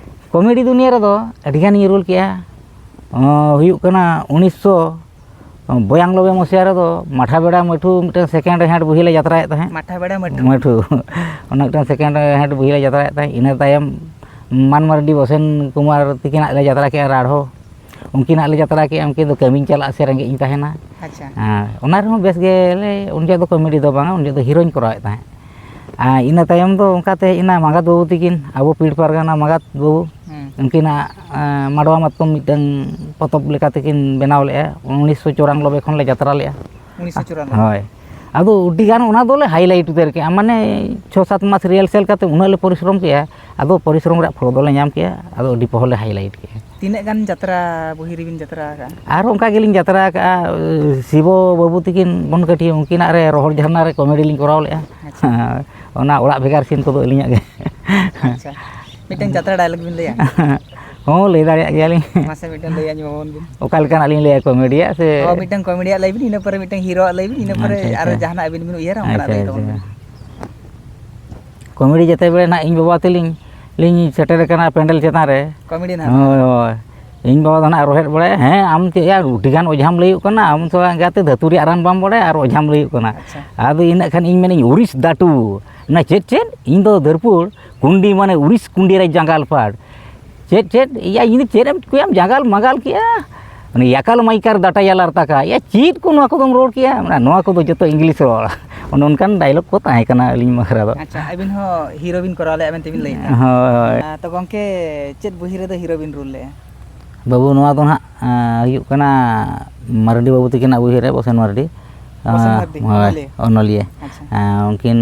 ᱠᱚᱢᱮᱰᱤ ᱫᱩᱱᱤᱭᱟᱹ ᱨᱮᱫᱚ ᱟᱹᱰᱤ ᱜᱟᱱᱤᱧ ᱨᱳᱞ ᱠᱮᱜᱼᱟ᱾ ᱚ, ᱦᱩᱭᱩᱜ ᱠᱟᱱᱟ ᱩᱱᱤᱥᱥᱚ ᱵᱚᱭᱟᱱᱱᱚᱵᱵᱳᱭ ᱢᱚᱥᱤᱦᱟ ᱨᱮᱫᱚ ᱢᱟᱴᱷᱟ ᱵᱮᱲᱟ ᱢᱟᱹᱴᱷᱩ ᱢᱤᱫᱴᱟᱝ ᱥᱮᱠᱮᱱᱰ ᱦᱮᱱᱰ ᱵᱳᱭ ᱞᱮ ᱡᱟᱛᱨᱟᱭᱮᱫ ᱛᱟᱦᱮᱸᱫ᱾ ᱢᱟᱴᱷᱟ ᱵᱮᱲᱟ ᱢᱟᱹᱴᱷᱩ᱾ ᱢᱟᱹᱴᱷᱩ᱾ ᱚᱱᱟ ᱢᱤᱫᱴᱟᱝ ᱥᱮᱠᱮᱱᱰ ᱦᱮᱱᱰ ᱵᱳᱭ ᱞᱮ ᱡᱟᱛᱨᱟᱭᱮᱫ ᱛᱟᱦᱮᱸᱫ᱾ ᱤᱱᱟᱹ ᱛᱟᱭᱚᱢ ᱢᱟᱱ ᱢᱟᱨᱰᱤ, ᱵᱚᱥᱮᱱ ᱠᱩᱢᱟᱨ ᱛᱤᱠᱤᱱᱟᱜ ᱞᱮ ᱡᱟᱛᱨᱟ ᱠᱮᱜᱼᱟ ᱨᱟᱲᱦᱚ᱾ ᱩᱱᱠᱤᱱᱟᱜ ᱞᱮ ᱡᱟᱛᱨᱟ ᱠᱮᱜᱼᱟ, ᱩᱱᱠᱤᱱ ᱫᱚ ᱠᱟᱹᱢᱤᱧ ᱪᱟᱞᱟᱜᱼᱟ ᱥᱮ ᱨᱮᱸᱜᱮᱡ ᱤᱧ ᱛᱟᱦᱮᱱᱟ᱾ ᱟᱪᱪᱷᱟ᱾ ᱦᱮᱸ, ᱚᱱᱟ ᱨᱮᱦᱚᱸ ᱵᱮᱥ ᱜᱮᱞᱮ, ᱩᱱ ᱡᱚᱦᱚᱜ ᱫᱚ ᱠᱚᱢᱮᱰᱤ ᱫᱚ ᱵᱟᱝᱟ, ᱩᱱ ᱡᱚᱦᱚᱜ ᱫᱚ ᱦᱤᱨᱳᱧ ᱠᱚᱨᱟᱣᱮᱫ ᱛᱟᱦᱮᱸᱫ᱾ ᱟᱨ ᱤᱱᱟᱹ ᱛᱟᱭᱚᱢ ᱫᱚ ᱚᱱᱠᱟᱛᱮ ᱦᱮᱡ ᱮᱱᱟ ᱢᱟᱸᱜᱟᱛ ᱵᱟᱹᱵᱩ ᱛᱤᱠᱤᱱ, ᱟᱵᱚ ᱯᱤᱲ ᱯᱟᱨᱜᱟᱱᱟ ᱢᱟᱸᱜᱟᱛ ᱵᱟᱹᱵᱩ᱾ ᱦᱩᱸ᱾ ᱩᱱᱠᱤᱱᱟᱜ, ᱮᱸ, ᱢᱟᱰᱣᱟ ᱢᱟᱛᱠᱚᱢ ᱢᱤᱫᱴᱟᱝ ᱯᱚᱛᱚᱵ ᱞᱮᱠᱟ ᱛᱮᱠᱤᱱ ᱵᱮᱱᱟᱣ ᱞᱮᱫᱼᱟ, ᱩᱱᱤᱥᱥᱚ ᱪᱩᱨᱟᱱᱚᱵᱵᱳᱭ ᱠᱷᱚᱱ ᱞᱮ ᱡᱟᱛᱨᱟ ᱞᱮᱫᱼᱟ᱾ ᱩᱱᱤᱥᱥᱚ ᱪᱩᱨᱟᱱᱚᱵᱵᱳᱭ᱾ ᱦᱳᱭ᱾ ᱟᱫᱚ ᱟᱹᱰᱤ ᱜᱟᱱ ᱚᱱᱟ ᱫᱚᱞᱮ ᱦᱟᱭᱞᱟᱭᱤᱴ ᱩᱛᱟᱹᱨ ᱠᱮᱜᱼᱟ, ᱢᱟᱱᱮ ᱪᱷᱚ ᱥᱟᱛ ᱢᱟᱥ ᱨᱤᱦᱟᱨᱥᱮᱞ ᱠᱟᱛᱮ ᱩᱱᱟᱹᱜ ᱞᱮ ᱯᱚᱨᱤᱥᱨᱚᱢ ᱠᱮᱜᱼᱟ, ᱟᱫᱚ ᱯᱚᱨᱤᱥᱨᱚᱢ ᱨᱮᱭᱟᱜ ᱯᱷᱚᱞ ᱫᱚᱞᱮ ᱧᱟᱢ ᱠᱮᱜᱼᱟ, ᱟᱫᱚ ᱟᱹᱰᱤ ᱯᱚᱦᱚᱞᱮ ᱦᱟᱭᱞᱟᱭᱤᱴ ᱠᱮᱜᱼᱟ᱾ ᱛᱤᱱᱟᱹᱜ ᱜᱟᱱ ᱡᱟᱛᱨᱟ ᱵᱩᱦᱤ ᱨᱮᱵᱤᱱ ᱡᱟᱛᱨᱟ ᱟᱠᱟᱜᱼᱟ? ᱟᱨ ᱚᱱᱠᱟ ᱜᱮᱞᱤᱧ ᱡᱟᱛᱨᱟ ᱟᱠᱟᱜᱼᱟ᱾ ᱥᱤᱵᱚ ᱵᱟᱹᱵᱩ ᱛᱤᱠᱤᱱ ᱵᱚᱱᱠᱟᱹᱴᱷᱤ, ᱩᱱᱠᱤᱱᱟᱜ ᱨᱮ ᱨᱚᱦᱚᱲ ᱡᱷᱟᱨᱱᱟ ᱨᱮ ᱠᱚᱢᱮᱰᱤ ᱞᱤᱧ ᱠᱚᱨᱟᱣ ᱞᱮᱫᱼᱟ᱾ ᱟᱪᱪᱷᱟ᱾ ᱚᱱᱟ ᱚᱲᱟᱜ ᱵᱷᱮᱜᱟᱨ ᱥᱤᱱ ᱠᱚᱫᱚ ᱟᱹᱞᱤᱧᱟᱜ ᱜᱮ᱾ ᱟᱪᱪᱷᱟ, ᱢᱤᱫᱴᱟᱝ ᱡᱟᱛᱨᱟ ᱰᱟᱭᱞᱚᱜᱽ ᱵᱤᱱ ᱞᱟᱹᱭᱟ? ᱦᱚᱸ, ᱞᱟᱹᱭ ᱫᱟᱲᱮᱭᱟᱜ ᱜᱮᱭᱟᱞᱤᱧ᱾ ᱢᱟᱥᱮ ᱢᱤᱫᱴᱟᱝ ᱞᱟᱹᱭ ᱟᱸᱡᱚᱢ ᱟᱵᱚᱱ ᱵᱤᱱ᱾ ᱚᱠᱟ ᱞᱮᱠᱟᱱᱟᱜ ᱞᱤᱧ ᱞᱟᱹᱭᱟ, ᱠᱚᱢᱮᱰᱤᱭᱟᱜ ᱥᱮ? ᱦᱚᱸ, ᱢᱤᱫᱴᱟᱝ ᱠᱚᱢᱮᱰᱤᱭᱟᱜ ᱞᱟᱹᱭ ᱵᱤᱱ, ᱤᱱᱟᱹ ᱯᱚᱨᱮ ᱢᱤᱫᱴᱟᱝ ᱦᱤᱨᱳᱣᱟᱜ ᱞᱟᱹᱭ ᱵᱤᱱ, ᱤᱱᱟᱹ ᱯᱚᱨᱮ ᱟᱪᱪᱷᱟ, ᱟᱨᱚ ᱟᱪᱪᱷᱟ᱾ ᱡᱟᱦᱟᱱᱟᱜ ᱟᱹᱵᱤᱱ ᱵᱤᱱ ᱩᱭᱦᱟᱹᱨᱟ, ᱚᱱᱠᱟᱱᱟᱜ ᱟᱪᱪᱷᱟ, ᱞᱟᱹᱭ ᱛᱟᱵᱚᱱ ᱟᱪᱪᱷᱟ᱾ ᱵᱤᱱ᱾ ᱠᱚᱢᱮᱰᱤ ᱡᱮᱛᱮ ᱵᱮᱲᱮ ᱱᱟᱦᱟᱜ ᱤᱧ ᱵᱟᱵᱟ ᱛᱟᱹᱞᱤᱧ ᱞᱤᱧ ᱥᱮᱴᱮᱨ ᱟᱠᱟᱱᱟ ᱯᱮᱱᱰᱮᱞ ᱪᱮᱛᱟᱱ ᱨᱮ᱾ ᱠᱚᱢᱮᱰᱤ ᱱᱟᱦᱟᱜ᱾ ᱦᱳᱭ, ᱦᱳᱭ᱾ ᱤᱧ ᱵᱟᱵᱟ ᱫᱚ ᱱᱟᱦᱟᱜ ᱨᱚᱦᱮᱫ ᱵᱟᱲᱟᱭᱟ, "ᱦᱮᱸ, ᱟᱢ ᱪᱮᱫ ᱭᱟ, ᱟᱹᱰᱤ ᱜᱟᱱ ᱚᱡᱷᱟᱢ ᱞᱟᱹᱭᱚᱜ ᱠᱟᱱᱟ, ᱟᱢ ᱛᱚ ᱮᱸᱜᱟᱛᱮ ᱫᱷᱟᱹᱛᱩ ᱨᱮᱭᱟᱜ ᱨᱟᱱ ᱵᱟᱢ ᱵᱟᱲᱟᱭᱟ ᱟᱨ ᱚᱡᱷᱟᱢ ᱞᱟᱹᱭᱚᱜ ᱠᱟᱱᱟ?" ᱟᱪᱪᱷᱟ᱾ ᱟᱫᱚ ᱤᱱᱟᱹᱜ ᱠᱷᱟᱱ ᱤᱧ ᱢᱮᱱᱟᱹᱧ, "ᱩᱨᱤᱥ ᱫᱟᱴᱩ, ᱚᱱᱟ ᱪᱮᱫ ᱪᱮᱫ? ᱤᱧ ᱫᱚ ᱫᱟᱹᱨᱯᱩᱲ ᱠᱩᱱᱰᱤ, ᱢᱟᱱᱮ ᱩᱨᱤᱥ ᱠᱩᱱᱰᱤ ᱨᱮ ᱡᱟᱸᱜᱟᱞ ᱯᱟᱲ᱾ ᱪᱮᱫ ᱪᱮᱫ? ᱭᱟ, ᱤᱧ ᱫᱚ ᱪᱮᱫ ᱮᱢ ᱪᱤᱠᱟᱹᱭᱟᱢ, ᱡᱟᱸᱜᱟᱞ ᱢᱟᱸᱜᱟᱞ ᱠᱮᱜᱼᱟ?" ᱩᱱᱤ ᱭᱟᱠᱟᱞ ᱢᱟᱭᱠᱟᱨ ᱫᱟᱴᱟ ᱭᱟᱞᱟᱨ ᱛᱟᱠᱟ, ᱭᱟ, ᱪᱮᱫ ᱠᱚ ᱱᱚᱣᱟ ᱠᱚᱫᱚᱢ ᱨᱚᱲ ᱠᱮᱜᱼᱟ? ᱢᱟᱱᱮ ᱱᱚᱣᱟ ᱠᱚᱫᱚ ᱡᱚᱛᱚ ᱤᱝᱞᱤᱥ ᱨᱚᱲ᱾ ᱚᱱᱮ ᱚᱱᱠᱟᱱ ᱰᱟᱭᱞᱚᱜᱽ ᱠᱚ ᱛᱟᱦᱮᱸ ᱠᱟᱱᱟ ᱟᱹᱞᱤᱧ ᱵᱟᱠᱷᱨᱟ ᱫᱚ᱾ ᱟᱪᱪᱷᱟ, ᱟᱹᱵᱤᱱ ᱦᱚᱸ ᱦᱤᱨᱳ ᱵᱤᱱ ᱠᱚᱨᱟᱣ ᱞᱮᱫᱼᱟ ᱢᱮᱱᱛᱮ ᱵᱤᱱ ᱞᱟᱹᱭᱮᱫ ᱛᱟᱦᱮᱸᱫ᱾ ᱦᱳᱭ, ᱦᱳᱭ᱾ ᱟᱨ ᱛᱚ ᱜᱚᱢᱠᱮ, ᱪᱮᱫ ᱵᱩᱦᱤ ᱨᱮᱫᱚ ᱦᱤᱨᱳ ᱵᱤᱱ ᱨᱳᱞ ᱞᱮᱫᱼᱟ? ᱵᱟᱹᱵᱩ, ᱱᱚᱣᱟ ᱫᱚ ᱦᱟᱸᱜ, ᱟᱸ, ᱦᱩᱭᱩᱜ ᱠᱟᱱᱟ ᱢᱟᱨᱰᱤ ᱵᱟᱹᱵᱩ ᱛᱟᱹᱠᱤᱱᱟᱜ ᱵᱩᱦᱤ ᱨᱮ, ᱵᱚᱥᱮᱱ ᱢᱟᱨᱰᱤ᱾ ᱵᱚᱥᱮᱱ ᱟᱸ, ᱢᱟᱨᱰᱤ, ᱦᱳᱭ, ᱚᱱᱚᱞᱤᱭᱟᱹ᱾ ᱚᱱᱚᱞᱤᱭᱟᱹ᱾ ᱟᱪᱪᱷᱟ᱾ ᱟᱸ, ᱩᱱᱠᱤᱱ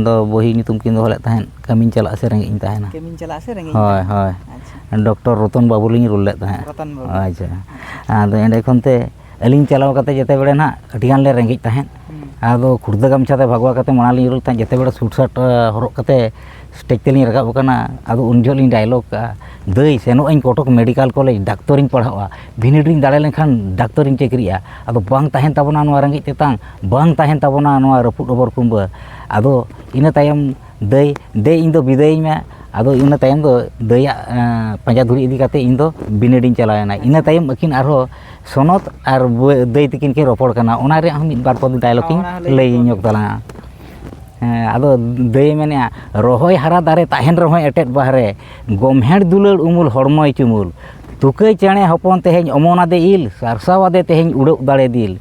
ᱫᱚ ᱵᱩᱦᱤ ᱧᱩᱛᱩᱢ ᱠᱤᱱ ᱫᱚᱦᱚ ᱞᱮᱫ ᱛᱟᱦᱮᱸᱫ, ᱠᱟᱹᱢᱤᱧ ᱪᱟᱞᱟᱜᱼᱟ ᱥᱮ ᱨᱮᱸᱜᱮᱡ ᱤᱧ ᱛᱟᱦᱮᱱᱟ᱾ ᱠᱟᱹᱢᱤᱧ ᱪᱟᱞᱟᱜᱼᱟ ᱥᱮ ᱨᱮᱸᱜᱮᱡ ᱤᱧ ᱦᱳᱭ, ᱛᱟᱦᱮᱱᱟ᱾ ᱦᱳᱭ᱾ ᱟᱪᱪᱷᱟ᱾ ᱰᱚᱠᱴᱚᱨ ᱨᱚᱛᱚᱱ ᱵᱟᱹᱵᱩ ᱞᱤᱧ ᱨᱳᱞ ᱞᱮᱫ ᱛᱟᱦᱮᱸᱫ᱾ ᱨᱚᱛᱚᱱ ᱵᱟᱹᱵᱩ᱾ ᱟᱪᱪᱷᱟ᱾ ᱟᱪᱪᱷᱟ᱾ ᱟᱫᱚ ᱮᱸᱰᱮ ᱠᱷᱚᱱ ᱛᱮ ᱟᱹᱞᱤᱧ ᱪᱟᱞᱟᱣ ᱠᱟᱛᱮ ᱡᱮᱛᱮ ᱵᱮᱲᱮ ᱱᱟᱦᱟᱜ ᱟᱹᱰᱤ ᱜᱟᱱ ᱞᱮ ᱨᱮᱸᱜᱮᱡ ᱛᱟᱦᱮᱸᱫ᱾ ᱦᱩᱸ᱾ ᱟᱫᱚ ᱠᱷᱩᱲᱫᱟᱹ ᱜᱟᱢᱪᱷᱟ ᱛᱮ ᱵᱷᱟᱜᱽᱣᱟ ᱠᱟᱛᱮ ᱢᱟᱲᱟᱝ ᱞᱤᱧ ᱨᱳᱞ ᱛᱟᱦᱮᱸᱫ, ᱡᱮᱛᱮ ᱵᱮᱲᱮ ᱥᱩᱴ ᱥᱟᱴ, ᱟ, ᱦᱚᱨᱚᱜ ᱠᱟᱛᱮ ᱥᱴᱮᱡᱽ ᱛᱮᱞᱤᱧ ᱨᱟᱠᱟᱵ ᱟᱠᱟᱱᱟ᱾ ᱟᱫᱚ ᱩᱱ ᱡᱚᱦᱚᱜ ᱞᱤᱧ ᱰᱟᱭᱞᱚᱜᱽ ᱠᱟᱜᱼᱟ, "ᱫᱟᱹᱭ, ᱥᱮᱱᱚᱜ ᱟᱹᱧ ᱠᱚᱴᱚᱠ ᱢᱮᱰᱤᱠᱟᱞ ᱠᱚᱞᱮᱡᱽ, ᱰᱟᱠᱛᱚᱨᱤᱧ ᱯᱟᱲᱦᱟᱜᱼᱟ, ᱵᱤᱱᱤᱰ ᱨᱤᱧ ᱫᱟᱲᱮ ᱞᱮᱱᱠᱷᱟᱱ ᱰᱟᱠᱛᱚᱨᱤᱧ ᱪᱟᱹᱠᱨᱤᱜᱼᱟ᱾ ᱟᱫᱚ ᱵᱟᱝ ᱛᱟᱦᱮᱱ ᱛᱟᱵᱚᱱᱟ ᱱᱚᱣᱟ ᱨᱮᱸᱜᱮᱡ ᱛᱮᱛᱟᱝ, ᱵᱟᱝ ᱛᱟᱦᱮᱱ ᱛᱟᱵᱚᱱᱟ ᱱᱚᱣᱟ ᱨᱟᱹᱯᱩᱫ ᱚᱵᱚᱨ ᱠᱩᱢᱵᱟᱹ᱾" ᱟᱫᱚ ᱤᱱᱟᱹ ᱛᱟᱭᱚᱢ ᱫᱟᱹᱭ, ᱫᱮ ᱤᱧ ᱫᱚ ᱵᱤᱫᱟᱹᱭᱤᱧ ᱢᱮ᱾ ᱟᱫᱚ ᱤᱱᱟᱹ ᱛᱟᱭᱚᱢ ᱫᱚ ᱫᱟᱹᱭᱟᱜ, ᱮᱸ, ᱯᱟᱸᱡᱟ ᱫᱷᱩᱲᱤ ᱤᱫᱤ ᱠᱟᱛᱮ ᱤᱧ ᱫᱚ ᱵᱤᱱᱤᱰᱤᱧ ᱪᱟᱞᱟᱣᱮᱱᱟ᱾ ᱤᱱᱟᱹ ᱛᱟᱭᱚᱢ ᱟᱹᱠᱤᱱ ᱟᱨᱦᱚᱸ ᱥᱚᱱᱚᱛ ᱟᱨ ᱵᱟᱹ-, ᱫᱟᱹᱭ ᱛᱟᱹᱠᱤᱱ ᱠᱤᱱ ᱨᱚᱯᱚᱲ ᱠᱟᱱᱟ, ᱚᱱᱟ ᱨᱮᱭᱟᱜ ᱦᱚᱸ ᱢᱤᱫ ᱵᱟᱨ ᱯᱚᱫ ᱰᱟᱭᱞᱚᱜ ᱤᱧ ᱚᱱᱟ ᱦᱚᱸ ᱞᱟᱹᱭ ᱞᱟᱹᱭ ᱛᱟᱵᱚᱱ ᱧᱚᱜ ᱵᱤᱱ᱾ ᱛᱟᱞᱟᱝᱟ᱾ ᱦᱮᱸ, ᱟᱫᱚ ᱫᱟᱹᱭᱮ ᱢᱮᱱᱮᱜᱼᱟ, "ᱨᱚᱦᱚᱭ ᱦᱟᱨᱟ ᱫᱟᱨᱮ ᱛᱟᱦᱮᱱ ᱨᱮᱦᱚᱸᱭ ᱮᱴᱮᱫ ᱵᱟᱦᱨᱮ, ᱜᱚᱢᱦᱮᱲ ᱫᱩᱞᱟᱹᱲ ᱩᱢᱩᱞ ᱦᱚᱲᱢᱚᱭ ᱪᱩᱢᱩᱞ, ᱛᱩᱠᱟᱹᱭ ᱪᱮᱬᱮ ᱦᱚᱯᱚᱱ ᱛᱮᱦᱮᱧ ᱚᱢᱚᱱᱟᱫᱮ ᱤᱞ, ᱥᱟᱨᱥᱟᱣᱟᱫᱮ ᱛᱮᱦᱮᱧ ᱩᱰᱟᱹᱜ ᱫᱟᱲᱮ ᱫᱤᱞ᱾"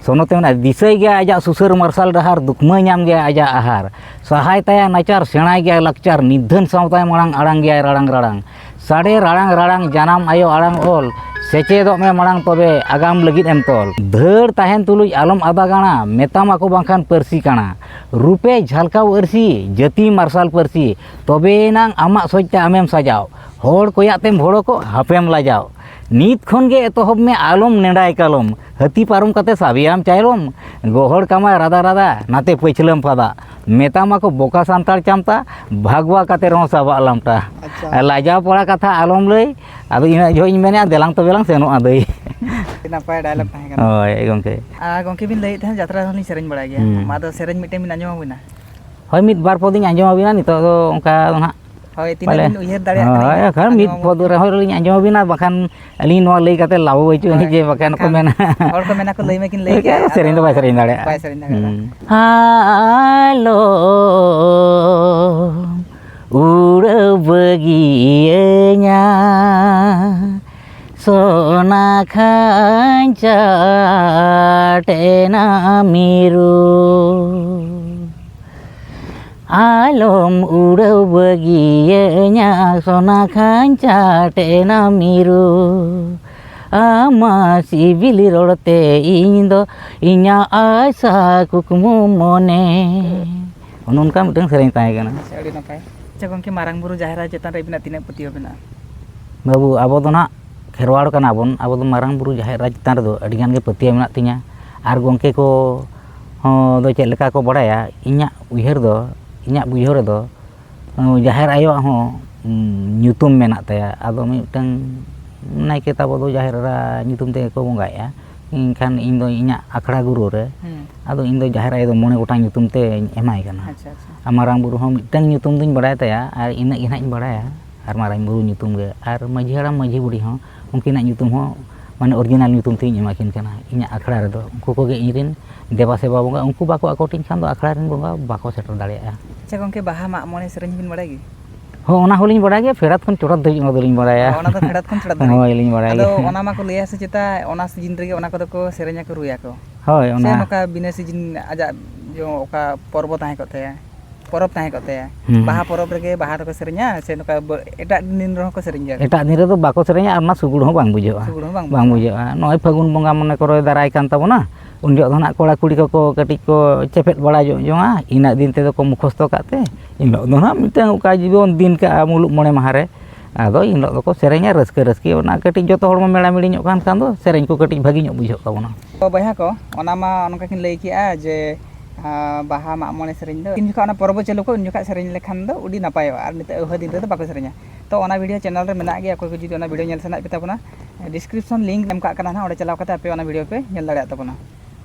ᱥᱚᱱᱚᱛᱮ ᱢᱮᱱᱟᱜᱼᱟ, ᱫᱤᱥᱟᱹᱭ ᱜᱮᱭᱟ ᱟᱡᱟᱜ ᱥᱩᱥᱟᱹᱨ ᱢᱟᱨᱥᱟᱞ ᱰᱟᱦᱟᱨ, ᱫᱩᱠᱷᱢᱟᱹ ᱧᱟᱢ ᱜᱮᱭᱟ ᱟᱡᱟᱜ ᱟᱦᱟᱨ᱾ ᱥᱟᱦᱟᱭ ᱛᱟᱭᱟ ᱱᱟᱪᱟᱨ, ᱥᱮᱬᱟᱭ ᱜᱮᱭᱟᱭ ᱞᱟᱠᱪᱟᱨ, ᱱᱤᱫᱷᱟᱹᱱ ᱥᱟᱶᱛᱟᱭ ᱢᱟᱲᱟᱝ, ᱟᱲᱟᱝ ᱜᱮᱭᱟᱭ ᱨᱟᱲᱟᱝ ᱨᱟᱲᱟᱝ᱾ ᱥᱟᱰᱮ ᱨᱟᱲᱟᱝ ᱨᱟᱲᱟᱝ, ᱡᱟᱱᱟᱢ ᱟᱭᱳ ᱟᱲᱟᱝ ᱚᱞ, ᱥᱮᱪᱮᱫᱚᱜ ᱢᱮ ᱢᱟᱲᱟᱝ, ᱛᱚᱵᱮ ᱟᱜᱟᱢ ᱞᱟᱹᱜᱤᱫ ᱮᱢ ᱛᱚᱞ᱾ ᱫᱷᱟᱹᱲ ᱛᱟᱦᱮᱱ ᱛᱩᱞᱩᱡ ᱟᱞᱚᱢ ᱟᱫᱟ ᱜᱟᱬᱟ, ᱢᱮᱛᱟᱢ ᱟᱠᱚ ᱵᱟᱝᱠᱷᱟᱱ ᱯᱟᱹᱨᱥᱤ ᱠᱟᱬᱟ᱾ ᱨᱩᱯᱮ ᱡᱷᱟᱞᱠᱟᱣ ᱟᱹᱨᱥᱤ, ᱡᱟᱹᱛᱤ ᱢᱟᱨᱥᱟᱞ ᱯᱟᱹᱨᱥᱤ, ᱛᱚᱵᱮᱭᱮᱱᱟᱝ ᱟᱢᱟᱜ ᱥᱚᱡᱽ ᱛᱮ ᱟᱢᱮᱢ ᱥᱟᱡᱟᱣ᱾ ᱦᱚᱲ ᱠᱚᱭᱟᱜ ᱛᱮᱢ ᱵᱷᱚᱲᱚᱠᱚᱜ, ᱦᱟᱯᱮᱢ ᱞᱟᱡᱟᱣ᱾ ᱱᱤᱛ ᱠᱷᱚᱱ ᱜᱮ ᱮᱛᱚᱦᱚᱵ ᱢᱮ, ᱟᱞᱚᱢ ᱱᱮᱰᱟᱭ ᱠᱟᱞᱚᱢ᱾ ᱦᱟᱹᱛᱤ ᱯᱟᱨᱚᱢ ᱠᱟᱛᱮ ᱥᱟᱵᱮᱭᱟᱢ ᱪᱟᱭᱞᱚᱢ, ᱜᱚᱦᱚᱲ ᱠᱟᱢᱟᱭ ᱨᱟᱫᱟ ᱨᱟᱫᱟ, ᱱᱟᱛᱮ ᱯᱟᱹᱪᱷᱞᱟᱹᱢ ᱯᱷᱟᱫᱟ᱾ ᱢᱮᱛᱟᱢ ᱟᱠᱚ ᱵᱚᱠᱟ ᱥᱟᱱᱛᱟᱲ ᱪᱟᱢᱴᱟ, ᱵᱷᱟᱜᱽᱣᱟ ᱠᱟᱛᱮ ᱨᱮᱦᱚᱸ ᱥᱟᱵᱟᱜ ᱞᱟᱢᱴᱟ᱾ ᱟᱪᱪᱷᱟ᱾ ᱞᱟᱡᱟᱣ ᱯᱟᱲᱟ ᱠᱟᱛᱷᱟ ᱟᱞᱚᱢ ᱞᱟᱹᱭ, ᱟᱫᱚ ᱤᱱᱟᱹᱜ ᱡᱚᱦᱚᱜ ᱤᱧ ᱢᱮᱱᱮᱫᱼᱟ, ᱫᱮᱞᱟᱝ ᱛᱚᱵᱮ ᱞᱟᱝ ᱥᱮᱱᱚᱜᱼᱟ ᱫᱟᱹᱭ᱾ ᱟᱹᱰᱤ ᱱᱟᱯᱟᱭ dialogue ᱛᱟᱦᱮᱸ ᱠᱟᱱᱟ᱾ ᱦᱳᱭ ᱜᱚᱢᱠᱮ᱾ ᱟᱨ ᱜᱚᱢᱠᱮ ᱵᱤᱱ ᱞᱟᱹᱭᱮᱫ ᱛᱟᱦᱮᱸᱫ ᱡᱟᱛᱨᱟ ᱨᱮᱦᱚᱸ ᱞᱤᱧ ᱥᱮᱨᱮᱧ ᱵᱟᱲᱟᱭ ᱜᱮᱭᱟ᱾ ᱦᱩᱸ᱾ ᱟᱫᱚ ᱥᱮᱨᱮᱧ ᱢᱤᱫᱴᱮᱱ ᱵᱤᱱ ᱟᱸᱡᱚᱢ ᱟᱵᱤᱱᱟ? ᱦᱳᱭ, ᱢᱤᱫ ᱵᱟᱨ ᱯᱚᱫᱤᱧ ᱟᱸᱡᱚᱢ ᱟᱵᱤᱱᱟ, ᱱᱤᱛᱚᱜ ᱫᱚ ᱚᱱᱠᱟ ᱫᱚ ᱱᱟᱦᱟᱜ ᱦᱳᱭ, ᱛᱤᱱᱟᱹᱜ ᱵᱟᱞᱮ ᱵᱤᱱ ᱩᱭᱦᱟᱹᱨ ᱫᱟᱲᱮᱭᱟᱜ ᱠᱟᱱᱟ, ᱦᱳᱭ, ᱮᱱᱠᱷᱟᱱ ᱢᱤᱫ ᱟᱸᱡᱚᱢ ᱯᱚᱫ ᱟᱵᱚᱱ᱾ ᱨᱮᱦᱚᱸ ᱞᱤᱧ ᱟᱸᱡᱚᱢ ᱟᱵᱤᱱᱟ, ᱵᱟᱠᱷᱟᱱ ᱟᱹᱞᱤᱧ ᱱᱚᱣᱟ ᱞᱟᱹᱭ ᱠᱟᱛᱮ ᱞᱟᱵᱷ ᱵᱟᱹᱪᱩᱜ ᱟᱹᱱᱤᱡ ᱦᱳᱭ, ᱡᱮ ᱵᱟᱠᱷᱟᱱ ᱠᱚ ᱮᱱᱠᱷᱟᱱ ᱢᱮᱱᱟ, ᱦᱚᱲ ᱠᱚ ᱢᱮᱱᱟ ᱠᱚ, "ᱞᱟᱹᱭ ᱢᱟᱠᱤᱱ ᱞᱟᱹᱭ ᱮᱠᱟᱞ ᱠᱮᱫ, ᱥᱮᱨᱮᱧ ᱫᱚ ᱟᱫᱚ ᱵᱟᱭ ᱥᱮᱨᱮᱧ ᱫᱟᱲᱮᱭᱟᱜᱼᱟ, ᱵᱟᱭ ᱥᱮᱨᱮᱧ ᱫᱟᱲᱮᱭᱟᱜᱼᱟ᱾" ᱦᱩᱸ᱾ ᱟᱞᱚᱢ ᱩᱲᱟᱹᱣ ᱵᱟᱹᱜᱤᱭᱟᱹᱧᱟ, ᱥᱚᱱᱟ ᱠᱷᱟᱧᱪᱟᱴ ᱮᱱᱟ ᱢᱤᱨᱩ᱾ ᱟᱞᱚᱢ ᱩᱲᱟᱹᱣ ᱵᱟᱹᱜᱤᱭᱟᱹᱧᱟ, ᱥᱚᱱᱟ ᱠᱷᱟᱧᱪᱟᱴ ᱮᱱᱟ ᱢᱤᱨᱩ᱾ ᱟᱢᱟᱜ ᱥᱤᱵᱤᱞ ᱨᱚᱲ ᱛᱮ ᱤᱧ ᱫᱚ ᱤᱧᱟᱹᱜ ᱟᱥᱟ ᱠᱩᱠᱢᱩ ᱢᱚᱱᱮ᱾ ᱚᱱᱮ ᱚᱱᱠᱟ ᱢᱤᱫᱴᱟᱝ ᱥᱮᱨᱮᱧ ᱛᱟᱦᱮᱸ ᱠᱟᱱᱟ᱾ ᱟᱪᱪᱷᱟ, ᱟᱹᱰᱤ ᱱᱟᱯᱟᱭ᱾ ᱟᱪᱪᱷᱟ ᱜᱚᱢᱠᱮ, ᱢᱟᱨᱟᱝ ᱵᱩᱨᱩ ᱡᱟᱦᱮᱨ ᱟᱭᱳ ᱪᱮᱛᱟᱱ ᱨᱮ ᱟᱹᱵᱤᱱᱟᱜ ᱛᱤᱱᱟᱹᱜ ᱯᱟᱹᱛᱭᱟᱹᱣ ᱢᱮᱱᱟᱜᱼᱟ? ᱵᱟᱹᱵᱩ, ᱟᱵᱚ ᱫᱚ ᱱᱟᱦᱟᱜ ᱠᱷᱮᱨᱣᱟᱲ ᱠᱟᱱᱟ ᱵᱚᱱ, ᱟᱵᱚ ᱫᱚ ᱢᱟᱨᱟᱝ ᱵᱩᱨᱩ ᱡᱟᱦᱮᱨ ᱟᱭᱳ ᱪᱮᱛᱟᱱ ᱨᱮᱫᱚ ᱟᱹᱰᱤ ᱜᱟᱱ ᱜᱮ ᱯᱟᱹᱛᱭᱟᱹᱣ ᱢᱮᱱᱟᱜ ᱛᱤᱧᱟᱹ᱾ ᱟᱨ ᱜᱚᱢᱠᱮ ᱠᱚ ᱦᱚᱸ ᱫᱚ ᱪᱮᱫ ᱞᱮᱠᱟ ᱠᱚ ᱵᱟᱲᱟᱭᱟ, ᱤᱧᱟᱹᱜ ᱩᱭᱦᱟᱹᱨ ᱫᱚ, ᱤᱧᱟᱹᱜ ᱵᱩᱡᱷᱟᱹᱣ ᱨᱮᱫᱚ, ᱡᱟᱦᱮᱨ ᱟᱭᱳᱣᱟᱜ ᱦᱚᱸ, ᱩᱸ, ᱧᱩᱛᱩᱢ ᱢᱮᱱᱟᱜ ᱛᱟᱭᱟ᱾ ᱟᱫᱚ ᱢᱤᱫᱴᱟᱝ ᱱᱟᱭᱠᱮ ᱛᱟᱵᱚ ᱫᱚ ᱡᱟᱦᱮᱨ ᱮᱨᱟ ᱧᱩᱛᱩᱢ ᱛᱮᱜᱮ ᱠᱚ ᱵᱚᱸᱜᱟᱭᱮᱫᱼᱟ, ᱮᱱᱠᱷᱟᱱ ᱤᱧ ᱫᱚ ᱤᱧᱟᱹᱜ ᱟᱠᱷᱲᱟ ᱜᱩᱨᱩ ᱨᱮ, ᱦᱩᱸ᱾ ᱟᱫᱚ ᱤᱧ ᱫᱚ ᱡᱟᱦᱮᱨ ᱟᱭᱳ ᱫᱚ ᱢᱚᱬᱮ ᱜᱚᱴᱟᱝ ᱧᱩᱛᱩᱢ ᱛᱮᱧ ᱮᱢᱟᱭ ᱠᱟᱱᱟ᱾ ᱟᱪᱪᱷᱟ, ᱟᱪᱪᱷᱟ᱾ ᱟᱨ ᱢᱟᱨᱟᱝ ᱵᱩᱨᱩ ᱦᱚᱸ ᱢᱤᱫᱴᱟᱝ ᱧᱩᱛᱩᱢ ᱫᱚᱧ ᱵᱟᱲᱟᱭ ᱛᱟᱭᱟ, ᱟᱨ ᱤᱱᱟᱹᱜ ᱜᱮ ᱱᱟᱦᱟᱜ ᱤᱧ ᱵᱟᱲᱟᱭᱟ, ᱟᱨ ᱢᱟᱨᱟᱝ ᱵᱩᱨᱩ ᱧᱩᱛᱩᱢ ᱜᱮ, ᱟᱨ ᱢᱟᱹᱡᱷᱤ ᱦᱟᱲᱟᱢ, ᱢᱟᱹᱡᱷᱤ ᱵᱩᱲᱦᱤ ᱦᱚᱸ ᱩᱱᱠᱤᱱᱟᱜ ᱧᱩᱛᱩᱢ ᱦᱚᱸ ᱢᱟᱱᱮ original ᱧᱩᱛᱩᱢ ᱛᱮᱧ ᱮᱢᱟ ᱠᱤᱱ ᱠᱟᱱᱟ ᱤᱧᱟᱹᱜ ᱟᱠᱷᱲᱟ ᱨᱮᱫᱚ᱾ ᱩᱱᱠᱩ ᱠᱚᱜᱮ ᱤᱧ ᱨᱮᱱ ᱫᱮᱵᱟ ᱥᱮᱵᱟ ᱵᱚᱸᱜᱟ, ᱩᱱᱠᱩ ᱵᱟᱠᱚ ᱟᱠᱚᱴᱤᱧ ᱠᱷᱟᱱ ᱫᱚ ᱟᱠᱷᱲᱟ ᱨᱮᱱ ᱵᱚᱸᱜᱟ ᱵᱟᱠᱚ ᱥᱮᱴᱮᱨ ᱫᱟᱲᱮᱭᱟᱜᱼᱟ᱾ ᱟᱪᱪᱷᱟ ᱜᱚᱢᱠᱮ, ᱵᱟᱦᱟ ᱢᱟᱜ ᱢᱚᱬᱮ ᱥᱮᱨᱮᱧ ᱵᱤᱱ ᱵᱟᱲᱟᱭ ᱜᱮ? ᱦᱚᱸ, ᱚᱱᱟ ᱦᱚᱸᱞᱤᱧ ᱵᱟᱲᱟᱭ ᱜᱮᱭᱟ, ᱯᱷᱮᱰᱟᱛ ᱠᱷᱚᱱ ᱪᱚᱴᱟᱛ ᱫᱷᱟᱹᱵᱤᱡ ᱚᱱᱟ ᱫᱚᱞᱤᱧ ᱵᱟᱲᱟᱭᱟ᱾ ᱚ, ᱚᱱᱟ ᱫᱚ ᱯᱷᱮᱰᱟᱛ ᱠᱷᱚᱱ ᱪᱚᱴᱟᱛ ᱫᱷᱟᱹᱵᱤᱡ᱾ ᱦᱳᱭ, ᱞᱤᱧ ᱵᱟᱲᱟᱭ ᱟᱫᱚ ᱜᱮᱭᱟ᱾ ᱚᱱᱟ ᱢᱟᱠᱚ ᱞᱟᱹᱭᱟ ᱥᱮ ᱪᱮᱛᱟ ᱚᱱᱟ season ᱨᱮᱜᱮ ᱚᱱᱟ ᱠᱚᱫᱚ ᱠᱚ ᱥᱮᱨᱮᱧᱟᱠᱚ, ᱨᱩᱭᱟᱠᱚ? ᱦᱳᱭ, ᱥᱮ ᱚᱱᱟ ᱱᱚᱝᱠᱟ ᱵᱤᱱᱟᱹ season ᱟᱡᱟᱜ ᱡᱚ-, ᱚᱠᱟ ᱯᱚᱨᱵᱚ ᱛᱟᱦᱮᱸ ᱠᱚᱜ ᱛᱟᱭᱟ? ᱯᱚᱨᱚᱵᱽ ᱛᱟᱦᱮᱸ ᱠᱚᱜ ᱛᱟᱭᱟ, ᱦᱩᱸ᱾ ᱵᱟᱦᱟ ᱯᱚᱨᱚᱵᱽ ᱨᱮᱜᱮ ᱵᱟᱦᱟ ᱫᱚᱠᱚ ᱥᱮᱨᱮᱧᱟ, ᱥᱮ ᱱᱚᱝᱠᱟ ᱵᱟᱹ-, ᱮᱴᱟᱜ ᱫᱤᱱ ᱨᱮᱦᱚᱸ ᱠᱚ ᱥᱮᱨᱮᱧ ᱜᱮᱭᱟ? ᱮᱴᱟᱜ ᱫᱤᱱ ᱨᱮᱫᱚ ᱵᱟᱠᱚ ᱥᱮᱨᱮᱧᱟ, ᱟᱨ ᱚᱱᱟ ᱥᱩᱜᱩᱲ ᱦᱚᱸ ᱵᱟᱝ ᱵᱩᱡᱷᱟᱹᱜᱼᱟ᱾ ᱥᱩᱜᱩᱲ ᱦᱚᱸ ᱵᱟᱝ ᱵᱟᱝ ᱵᱩᱡᱷᱟᱹᱜᱼᱟ᱾ ᱵᱩᱡᱷᱟᱹᱜᱼᱟ᱾ ᱱᱚᱜᱼᱚᱭ ᱯᱷᱟᱹᱜᱩᱱ ᱵᱚᱸᱜᱟ ᱢᱚᱱᱮ ᱠᱚᱨᱚ ᱫᱟᱨᱟᱭ ᱠᱟᱱ ᱛᱟᱵᱚᱱᱟ, ᱩᱱ ᱡᱚᱦᱚᱜ ᱫᱚ ᱱᱟᱜ ᱠᱚᱲᱟ ᱠᱩᱲᱤ ᱠᱚᱠᱚ ᱠᱟᱹᱴᱤᱡ ᱠᱚ ᱪᱮᱯᱮᱫ ᱵᱟᱲᱟ ᱧᱚᱜ ᱡᱚᱝᱟ, ᱤᱱᱟᱹᱜ ᱫᱤᱱ ᱛᱮᱫᱚ ᱠᱚ ᱢᱩᱠᱷᱚᱥᱛᱚ ᱠᱟᱜ ᱛᱮ, ᱮᱱ ᱦᱤᱞᱳᱜ ᱫᱚ ᱱᱟᱜ ᱢᱤᱫᱴᱟᱝ ᱚᱠᱟ ᱡᱤᱵᱚᱱ ᱫᱤᱱ ᱠᱟᱜᱼᱟ ᱢᱩᱞᱩᱜ ᱢᱚᱬᱮ ᱢᱟᱦᱟ ᱨᱮ, ᱟᱫᱚ ᱮᱱ ᱦᱤᱞᱳᱜ ᱫᱚᱠᱚ ᱥᱮᱨᱮᱧᱟ ᱨᱟᱹᱥᱠᱟᱹ ᱨᱟᱹᱥᱠᱤ, ᱚᱱᱟ ᱠᱟᱹᱴᱤᱡ ᱡᱚᱛᱚ ᱦᱚᱲ ᱵᱚᱱ ᱢᱮᱲᱟ ᱢᱤᱲᱤ ᱧᱚᱜ ᱠᱟᱱ ᱠᱷᱟᱱ ᱫᱚ ᱥᱮᱨᱮᱧ ᱠᱚ ᱠᱟᱹᱴᱤᱡ ᱵᱷᱟᱹᱜᱤ ᱧᱚᱜ ᱵᱩᱡᱷᱟᱹᱜ ᱛᱟᱵᱚᱱᱟ᱾ ᱛᱚ ᱵᱚᱭᱦᱟ ᱠᱚ, ᱚᱱᱟ ᱢᱟ ᱚᱱᱠᱟ ᱠᱤᱱ ᱞᱟᱹᱭ ᱠᱮᱜᱼᱟ ᱡᱮ, ᱟᱸ, ᱵᱟᱦᱟ ᱢᱟᱜ ᱢᱚᱬᱮ ᱥᱮᱨᱮᱧ ᱫᱚ ᱛᱤᱱ ᱡᱚᱠᱷᱚᱱ ᱚᱱᱟ ᱯᱚᱨᱚᱵᱽ ᱪᱟᱹᱞᱩ ᱠᱚ, ᱩᱱ ᱡᱚᱠᱷᱚᱱ ᱥᱮᱨᱮᱧ ᱞᱮᱠᱷᱟᱱ ᱫᱚ ᱟᱹᱰᱤ ᱱᱟᱯᱟᱭᱚᱜᱼᱟ, ᱟᱨ ᱱᱤᱛᱚᱜ ᱟᱹᱣᱦᱟᱹ ᱫᱤᱱ ᱨᱮᱫᱚ ᱵᱟᱠᱚ ᱥᱮᱨᱮᱧᱟ᱾ ᱛᱚ ᱚᱱᱟ ᱵᱷᱤᱰᱤᱭᱳ ᱪᱮᱱᱮᱞ ᱨᱮ ᱢᱮᱱᱟᱜ ᱜᱮᱭᱟ, ᱚᱠᱚᱭ ᱠᱚ ᱡᱩᱫᱤ ᱚᱱᱟ ᱵᱷᱤᱰᱤᱭᱳ ᱧᱮᱞ ᱥᱟᱱᱟᱭᱮᱫ ᱯᱮ ᱛᱟᱵᱚᱱᱟ, ᱰᱤᱥᱠᱨᱤᱯᱥᱚᱱ ᱞᱤᱝᱠ ᱮᱢ ᱠᱟᱜ ᱠᱟᱱᱟ ᱱᱟᱦᱟᱜ, ᱚᱸᱰᱮ ᱪᱟᱞᱟᱣ ᱠᱟᱛᱮ ᱟᱯᱮ ᱚᱱᱟ ᱵᱷᱤᱰᱤᱭᱳ ᱯᱮ ᱧᱮᱞ ᱫᱟᱲᱮᱭᱟᱜ ᱛᱟᱵᱚᱱᱟ᱾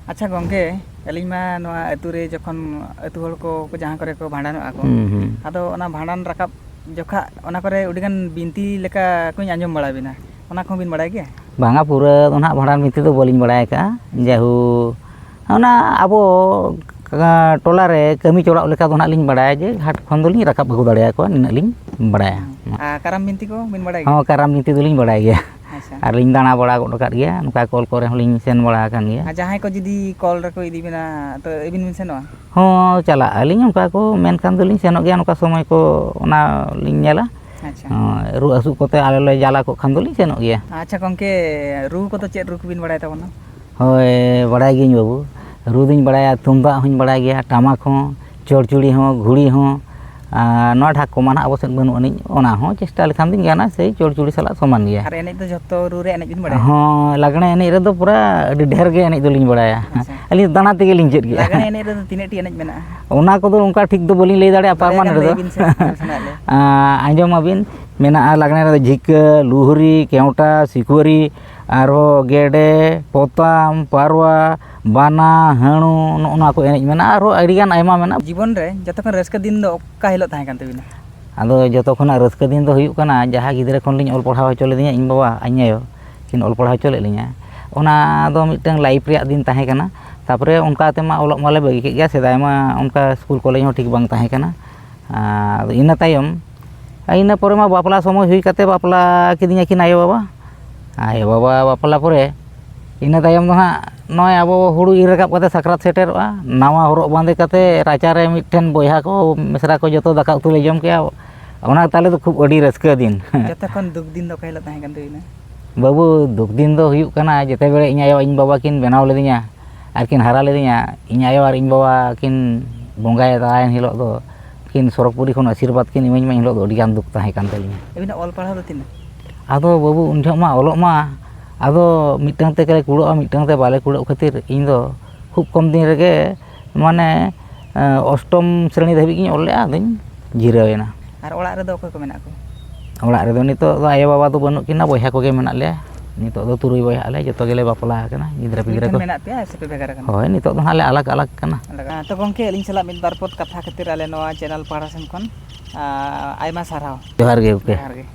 ᱟᱪᱪᱷᱟ ᱜᱚᱢᱠᱮ, ᱟᱹᱞᱤᱧ ᱢᱟ ᱱᱚᱣᱟ ᱟᱹᱛᱩ ᱨᱮ ᱡᱚᱠᱷᱚᱱ ᱟᱹᱛᱩ ᱦᱚᱲ ᱠᱚ, ᱠᱚ ᱡᱟᱦᱟᱸ ᱠᱚᱨᱮ ᱠᱚ ᱵᱷᱟᱸᱰᱟᱱᱚᱜᱼᱟ ᱠᱚ, ᱦᱩᱸ, ᱦᱩᱸ᱾ ᱟᱫᱚ ᱚᱱᱟ ᱵᱷᱟᱸᱰᱟᱱ ᱨᱟᱠᱟᱵ ᱡᱚᱠᱷᱟᱜ ᱚᱱᱟ ᱠᱚᱨᱮ ᱟᱹᱰᱤᱜᱟᱱ ᱵᱤᱱᱛᱤ ᱞᱮᱠᱟ ᱠᱚᱧ ᱟᱸᱡᱚᱢ ᱵᱟᱲᱟ ᱵᱤᱱᱟ, ᱚᱱᱟ ᱠᱚᱦᱚᱸ ᱵᱤᱱ ᱵᱟᱲᱟᱭ ᱜᱮᱭᱟ? ᱵᱟᱝᱟ, ᱯᱩᱨᱟᱹ ᱫᱚ ᱱᱟᱦᱟᱜ ᱵᱷᱟᱸᱰᱟᱱ ᱵᱤᱱᱛᱤ ᱫᱚ ᱵᱟᱹᱞᱤᱧ ᱵᱟᱲᱟᱭ ᱟᱠᱟᱜᱼᱟ᱾ ᱡᱟᱭᱦᱳᱠ, ᱚᱱᱟ ᱟᱵᱚ, ᱟ, ᱴᱚᱞᱟ ᱨᱮ ᱠᱟᱹᱢᱤ ᱪᱚᱲᱟᱜ ᱞᱮᱠᱟ ᱫᱚ ᱱᱟᱦᱟᱜ ᱞᱤᱧ ᱵᱟᱲᱟᱭᱟ ᱡᱮ ᱜᱷᱟᱴ ᱠᱷᱚᱱ ᱫᱚᱞᱤᱧ ᱨᱟᱠᱟᱵ ᱟᱹᱜᱩ ᱫᱟᱲᱮᱭᱟᱠᱚᱣᱟ, ᱱᱤᱱᱟᱹᱜ ᱞᱤᱧ ᱵᱟᱲᱟᱭᱟ᱾ ᱟᱨ ᱠᱟᱨᱟᱢ ᱵᱤᱱᱛᱤ ᱠᱚ ᱵᱤᱱ ᱵᱟᱲᱟᱭ ᱜᱮᱭᱟ? ᱦᱚᱸ, ᱠᱟᱨᱟᱢ ᱵᱤᱱᱛᱤ ᱫᱚᱞᱤᱧ ᱵᱟᱲᱟᱭ ᱜᱮᱭᱟ᱾ ᱟᱪᱪᱷᱟ᱾ ᱟᱨ ᱞᱤᱧ ᱫᱟᱬᱟ ᱵᱟᱲᱟ ᱜᱚᱫ ᱟᱠᱟᱫ ᱜᱮᱭᱟ, ᱱᱚᱝᱠᱟ ᱠᱚᱞ ᱠᱚᱨᱮ ᱦᱚᱸᱞᱤᱧ ᱥᱮᱱ ᱵᱟᱲᱟ ᱟᱠᱟᱱ ᱜᱮᱭᱟ᱾ ᱟᱨ ᱡᱟᱦᱟᱸᱭ ᱠᱚ ᱡᱩᱫᱤ ᱠᱚᱞ ᱨᱮᱠᱚ ᱤᱫᱤ ᱵᱤᱱᱟ, ᱛᱚ ᱟᱹᱵᱤᱱ ᱵᱤᱱ ᱥᱮᱱᱚᱜᱼᱟ? ᱦᱚᱸ, ᱪᱟᱞᱟᱜ ᱟᱹᱞᱤᱧ, ᱚᱱᱠᱟ ᱠᱚ ᱢᱮᱱᱠᱷᱟᱱ ᱫᱚᱞᱤᱧ ᱥᱮᱱᱚᱜ ᱜᱮᱭᱟ, ᱱᱚᱝᱠᱟ ᱥᱚᱢᱚᱭ ᱠᱚ ᱚᱱᱟ ᱞᱤᱧ ᱧᱮᱞᱟ᱾ ᱟᱪᱪᱷᱟ᱾ ᱦᱚᱸ, ᱨᱩᱣᱟᱹ ᱦᱟᱹᱥᱩ ᱠᱚᱛᱮ ᱟᱞᱮ ᱞᱮ ᱡᱟᱞᱟ ᱠᱚᱜ ᱠᱷᱟᱱ ᱫᱚᱞᱤᱧ ᱥᱮᱱᱚᱜ ᱜᱮᱭᱟ᱾ ᱟᱪᱪᱷᱟ ᱜᱚᱢᱠᱮ, ᱨᱩ ᱠᱚᱫᱚ ᱪᱮᱫ ᱨᱩ ᱠᱚᱵᱤᱱ ᱵᱟᱲᱟᱭ ᱛᱟᱵᱚᱱᱟ? ᱦᱳᱭ, ᱵᱟᱲᱟᱭ ᱜᱤᱭᱟᱹᱧ ᱵᱟᱹᱵᱩ, ᱨᱩ ᱫᱩᱧ ᱵᱟᱲᱟᱭᱟ, ᱛᱩᱢᱫᱟᱜ ᱦᱚᱸᱧ ᱵᱟᱲᱟᱭ ᱜᱮᱭᱟ, ᱴᱟᱢᱟᱠ ᱦᱚᱸ, ᱪᱚᱲᱪᱩᱲᱤ ᱦᱚᱸ, ᱜᱷᱩᱲᱤ ᱦᱚᱸ, ᱟᱨ ᱱᱚᱣᱟ ᱰᱷᱟᱠ ᱠᱚᱢᱟ ᱱᱟᱦᱟᱜ ᱟᱵᱚ ᱥᱮᱫ ᱵᱟᱹᱱᱩᱜ ᱟᱹᱱᱤᱡ, ᱚᱱᱟ ᱦᱚᱸ ᱪᱮᱥᱴᱟ ᱞᱮᱠᱷᱟᱱ ᱫᱚᱧ ᱜᱟᱱᱟ, ᱥᱮᱭ ᱪᱚᱲᱪᱩᱲᱤ ᱥᱟᱞᱟᱜ ᱥᱚᱢᱟᱱ ᱜᱮᱭᱟ᱾ ᱟᱨ ᱮᱱᱮᱡ ᱫᱚ ᱡᱷᱚᱛᱚ ᱨᱩ ᱨᱮ ᱮᱱᱮᱡ ᱵᱤᱱ ᱵᱟᱲᱟᱭᱟ? ᱦᱚᱸ, ᱞᱟᱜᱽᱬᱮ ᱮᱱᱮᱡ ᱨᱮᱫᱚ ᱯᱩᱨᱟᱹ ᱟᱹᱰᱤ ᱰᱷᱮᱨ ᱜᱮ ᱮᱱᱮᱡ ᱫᱚᱞᱤᱧ ᱵᱟᱲᱟᱭᱟ᱾ ᱟᱪᱪᱷᱟ᱾ ᱟᱹᱞᱤᱧ ᱫᱟᱬᱟ ᱛᱮᱜᱮ ᱞᱤᱧ ᱪᱮᱫ ᱜᱮᱭᱟ᱾ ᱞᱟᱜᱽᱬᱮ ᱮᱱᱮᱡ ᱨᱮᱫᱚ ᱛᱤᱱᱟᱹᱜ ᱴᱤ ᱮᱱᱮᱡ ᱢᱮᱱᱟᱜᱼᱟ? ᱚᱱᱟ ᱠᱚᱫᱚ ᱚᱱᱠᱟ ᱴᱷᱤᱠ ᱫᱚ ᱵᱟᱹᱞᱤᱧ ᱞᱟᱹᱭ ᱫᱟᱲᱮᱭᱟᱜᱼᱟ, ᱵᱟᱨᱭᱟ ᱜᱟᱱ ᱯᱟᱨᱢᱟᱱᱮᱱᱴ ᱞᱟᱹᱭ ᱫᱚ᱾ ᱵᱤᱱ ᱥᱮ, ᱟᱸᱡᱚᱢ ᱥᱟᱱᱟᱭᱮᱫ ᱞᱮ᱾ ᱟᱸ, ᱟᱸᱡᱚᱢ ᱟᱹᱵᱤᱱ, ᱢᱮᱱᱟᱜᱼᱟ ᱞᱟᱜᱽᱬᱮ ᱨᱮᱫᱚ ᱡᱷᱤᱠᱟᱹ, ᱞᱩᱦᱨᱤ, ᱠᱮᱣᱴᱟ, ᱥᱤᱠᱩᱣᱟᱹᱨᱤ, ᱟᱨᱦᱚᱸ ᱜᱮᱰᱮ, ᱯᱚᱛᱟᱢ, ᱯᱟᱨᱣᱟ, ᱵᱟᱱᱟ, ᱦᱟᱹᱬᱩ, ᱱᱚᱜᱼᱚ ᱱᱚᱣᱟ ᱠᱚ ᱮᱱᱮᱡ ᱢᱮᱱᱟᱜᱼᱟ, ᱟᱨᱦᱚᱸ ᱟᱹᱰᱤᱜᱟᱱ ᱟᱭᱢᱟ ᱢᱮᱱᱟᱜᱼᱟ᱾ ᱡᱤᱵᱚᱱ ᱨᱮ ᱡᱚᱛᱚ ᱠᱷᱚᱱ ᱨᱟᱹᱥᱠᱟᱹ ᱫᱤᱱ ᱫᱚ ᱚᱠᱟ ᱦᱤᱞᱳᱜ ᱛᱟᱦᱮᱸ ᱠᱟᱱ ᱛᱟᱹᱵᱤᱱᱟ? ᱟᱫᱚ ᱡᱚᱛᱚ ᱠᱷᱚᱱᱟᱜ ᱨᱟᱹᱥᱠᱟᱹ ᱫᱤᱱ ᱫᱚ ᱦᱩᱭᱩᱜ ᱠᱟᱱᱟ, ᱡᱟᱦᱟᱸ ᱜᱤᱫᱽᱨᱟᱹ ᱠᱷᱚᱱ ᱞᱤᱧ ᱚᱞ ᱯᱟᱲᱦᱟᱣ ᱦᱚᱪᱚ ᱞᱮᱫᱤᱧᱟ ᱤᱧ ᱵᱟᱵᱟ ᱟᱨ ᱤᱧ ᱟᱭᱳ ᱠᱤᱱ ᱚᱞ ᱯᱟᱲᱦᱟᱣ ᱦᱚᱪᱚ ᱞᱮᱫ ᱞᱤᱧᱟ, ᱚᱱᱟ ᱫᱚ ᱢᱤᱫᱴᱟᱝ ᱞᱟᱭᱤᱯᱷ ᱨᱮᱭᱟᱜ ᱫᱤᱱ ᱛᱟᱦᱮᱸ ᱠᱟᱱᱟ᱾ ᱛᱟᱨᱯᱚᱨᱮ ᱚᱱᱠᱟ ᱛᱮᱢᱟ ᱚᱞᱚᱜ ᱢᱟᱞᱮ ᱵᱟᱹᱜᱤ ᱠᱮᱫ ᱜᱮᱭᱟ, ᱥᱮᱫᱟᱭ ᱢᱟ ᱚᱱᱠᱟ ᱥᱠᱩᱞ ᱠᱚᱞᱮᱡᱽ ᱦᱚᱸ ᱴᱷᱤᱠ ᱵᱟᱝ ᱛᱟᱦᱮᱸ ᱠᱟᱱᱟ᱾ ᱟᱨ ᱤᱱᱟᱹ ᱛᱟᱭᱚᱢ, ᱤᱱᱟᱹ ᱯᱚᱨᱮ ᱢᱟ ᱵᱟᱯᱞᱟ ᱥᱚᱢᱚᱭ ᱦᱩᱭ ᱠᱟᱛᱮ ᱵᱟᱯᱞᱟ ᱠᱤᱫᱤᱧᱟ ᱠᱤᱱ ᱟᱭᱳ ᱵᱟᱵᱟ᱾ ᱟᱭᱳ ᱵᱟᱵᱟ ᱵᱟᱯᱞᱟ ᱯᱚᱨᱮ ᱤᱱᱟᱹ ᱛᱟᱭᱚᱢ ᱫᱚ ᱦᱟᱸᱜ ᱱᱚᱜᱼᱚᱭ ᱟᱵᱚ ᱦᱩᱲᱩ ᱤᱨ ᱨᱟᱠᱟᱵ ᱠᱟᱛᱮ ᱥᱟᱠᱨᱟᱛ ᱥᱮᱴᱮᱨᱚᱜᱼᱟ, ᱱᱟᱣᱟ ᱦᱚᱨᱚᱜ ᱵᱟᱸᱫᱮ ᱠᱟᱛᱮ ᱨᱟᱪᱟᱨᱮ ᱢᱤᱫᱴᱷᱮᱱ ᱵᱚᱭᱦᱟ ᱠᱚ ᱢᱤᱥᱨᱟ ᱠᱚ ᱡᱚᱛᱚ ᱫᱟᱠᱟ ᱩᱛᱩ ᱞᱮ ᱡᱚᱢ ᱠᱮᱜᱼᱟ᱾ ᱚᱱᱟ ᱛᱟᱞᱮ ᱫᱚ ᱠᱷᱩᱵ ᱟᱹᱰᱤ ᱨᱟᱹᱥᱠᱟᱹ ᱫᱤᱱ᱾ ᱡᱚᱛᱚ ᱠᱷᱚᱱ ᱫᱩᱠ ᱫᱤᱱ ᱫᱚ ᱚᱠᱟ ᱦᱤᱞᱳᱜ ᱛᱟᱦᱮᱸ ᱠᱟᱱ ᱛᱟᱹᱵᱤᱱᱟ? ᱵᱟᱹᱵᱩ, ᱫᱩᱠ ᱫᱤᱱ ᱫᱚ ᱦᱩᱭᱩᱜ ᱠᱟᱱᱟ, ᱡᱮᱛᱮ ᱵᱮᱲᱮ ᱤᱧ ᱟᱭᱳ ᱤᱧ ᱵᱟᱵᱟ ᱠᱤᱱ ᱵᱮᱱᱟᱣ ᱞᱤᱫᱤᱧᱟ ᱟᱨ ᱠᱤᱱ ᱦᱟᱨᱟ ᱞᱤᱫᱤᱧᱟ, ᱤᱧ ᱟᱭᱳ ᱟᱨ ᱤᱧ ᱵᱟᱵᱟ ᱠᱤᱱ ᱵᱚᱸᱜᱟᱭ ᱛᱟᱦᱮᱱ ᱦᱤᱞᱳᱜ ᱫᱚ ᱠᱤᱱ ᱥᱚᱨᱚᱜᱽᱯᱩᱨᱤ ᱠᱷᱚᱱ ᱟᱥᱤᱨᱵᱟᱫᱽ ᱠᱤᱱ ᱤᱢᱟᱹᱧ ᱢᱟ, ᱮᱱ ᱦᱤᱞᱳᱜ ᱫᱚ ᱟᱹᱰᱤ ᱜᱟᱱ ᱫᱩᱠ ᱛᱟᱦᱮᱸ ᱠᱟᱱ ᱛᱟᱹᱞᱤᱧᱟ᱾ ᱟᱹᱵᱤᱱᱟᱜ ᱚᱞ ᱯᱟᱲᱦᱟᱣ ᱫᱚ ᱛᱤᱱᱟᱹᱜ? ᱟᱫᱚ ᱵᱟᱹᱵᱩ, ᱩᱱ ᱡᱚᱦᱚᱜ ᱢᱟ ᱚᱞᱚᱜ ᱢᱟ, ᱟᱫᱚ ᱢᱤᱫᱴᱟᱝ ᱛᱮ ᱞᱮ ᱠᱩᱲᱟᱹᱜᱼᱟ, ᱢᱤᱫᱴᱟᱝ ᱛᱮ ᱵᱟᱞᱮ ᱠᱩᱲᱟᱹᱜ ᱠᱷᱟᱹᱛᱤᱨ ᱤᱧ ᱫᱚ ᱠᱷᱩᱵ ᱠᱚᱢ ᱫᱤᱱ ᱨᱮᱜᱮ, ᱢᱟᱱᱮ, ᱮᱸ, ᱚᱥᱴᱚᱢ ᱥᱨᱮᱬᱤ ᱫᱷᱟᱹᱵᱤᱡ ᱜᱤᱧ ᱚᱞ ᱞᱮᱜᱼᱟ, ᱟᱫᱚᱧ ᱡᱤᱨᱟᱹᱣ ᱮᱱᱟ᱾ ᱟᱨ ᱚᱲᱟᱜ ᱨᱮᱫᱚ ᱚᱠᱚᱭ ᱠᱚ ᱢᱮᱱᱟᱜ ᱠᱚᱣᱟ? ᱚᱲᱟᱜ ᱨᱮᱫᱚ ᱱᱤᱛᱚᱜ ᱫᱚ ᱟᱭᱳ ᱵᱟᱵᱟ ᱫᱚ ᱵᱟᱹᱱᱩᱜ ᱠᱤᱱᱟ, ᱵᱚᱭᱦᱟ ᱠᱚᱜᱮ ᱢᱮᱱᱟᱜ ᱞᱮᱭᱟ᱾ ᱱᱤᱛᱚᱜ ᱫᱚ ᱛᱩᱨᱩᱭ ᱵᱚᱭᱦᱟᱜ ᱟᱞᱮ, ᱡᱚᱛᱚ ᱜᱮᱞᱮ ᱵᱟᱯᱞᱟ ᱟᱠᱟᱱᱟ, ᱜᱤᱫᱽᱨᱟᱹ ᱢᱤᱫ ᱯᱤᱫᱽᱨᱟᱹ ᱴᱷᱮᱱ ᱠᱚ᱾ ᱢᱮᱱᱟᱜ ᱯᱮᱭᱟ ᱥᱮ ᱯᱮ ᱵᱷᱮᱜᱟᱨ ᱟᱠᱟᱱᱟ? ᱦᱳᱭ, ᱱᱤᱛᱚᱜ ᱫᱚ ᱦᱟᱸᱜ ᱞᱮ ᱟᱞᱟᱜᱽ ᱟᱞᱟᱜᱽ ᱠᱟᱱᱟ᱾ ᱟᱞᱟᱜᱽ᱾ ᱛᱚ ᱜᱚᱢᱠᱮ, ᱟᱹᱞᱤᱧ ᱥᱟᱞᱟᱜ ᱢᱤᱫ ᱵᱟᱨ ᱯᱚᱫ ᱠᱟᱛᱷᱟ ᱠᱷᱟᱹᱛᱤᱨ ᱟᱞᱮ ᱱᱚᱣᱟ ᱪᱮᱱᱮᱞ ᱯᱟᱦᱴᱟ ᱥᱮᱱ ᱠᱷᱚᱱ, ᱟᱸ, ᱟᱭᱢᱟ ᱥᱟᱨᱦᱟᱣ᱾ ᱡᱚᱦᱟᱨ ᱜᱮ ᱜᱚᱢᱠᱮ᱾ ᱡᱚᱦᱟᱨ ᱜᱮ᱾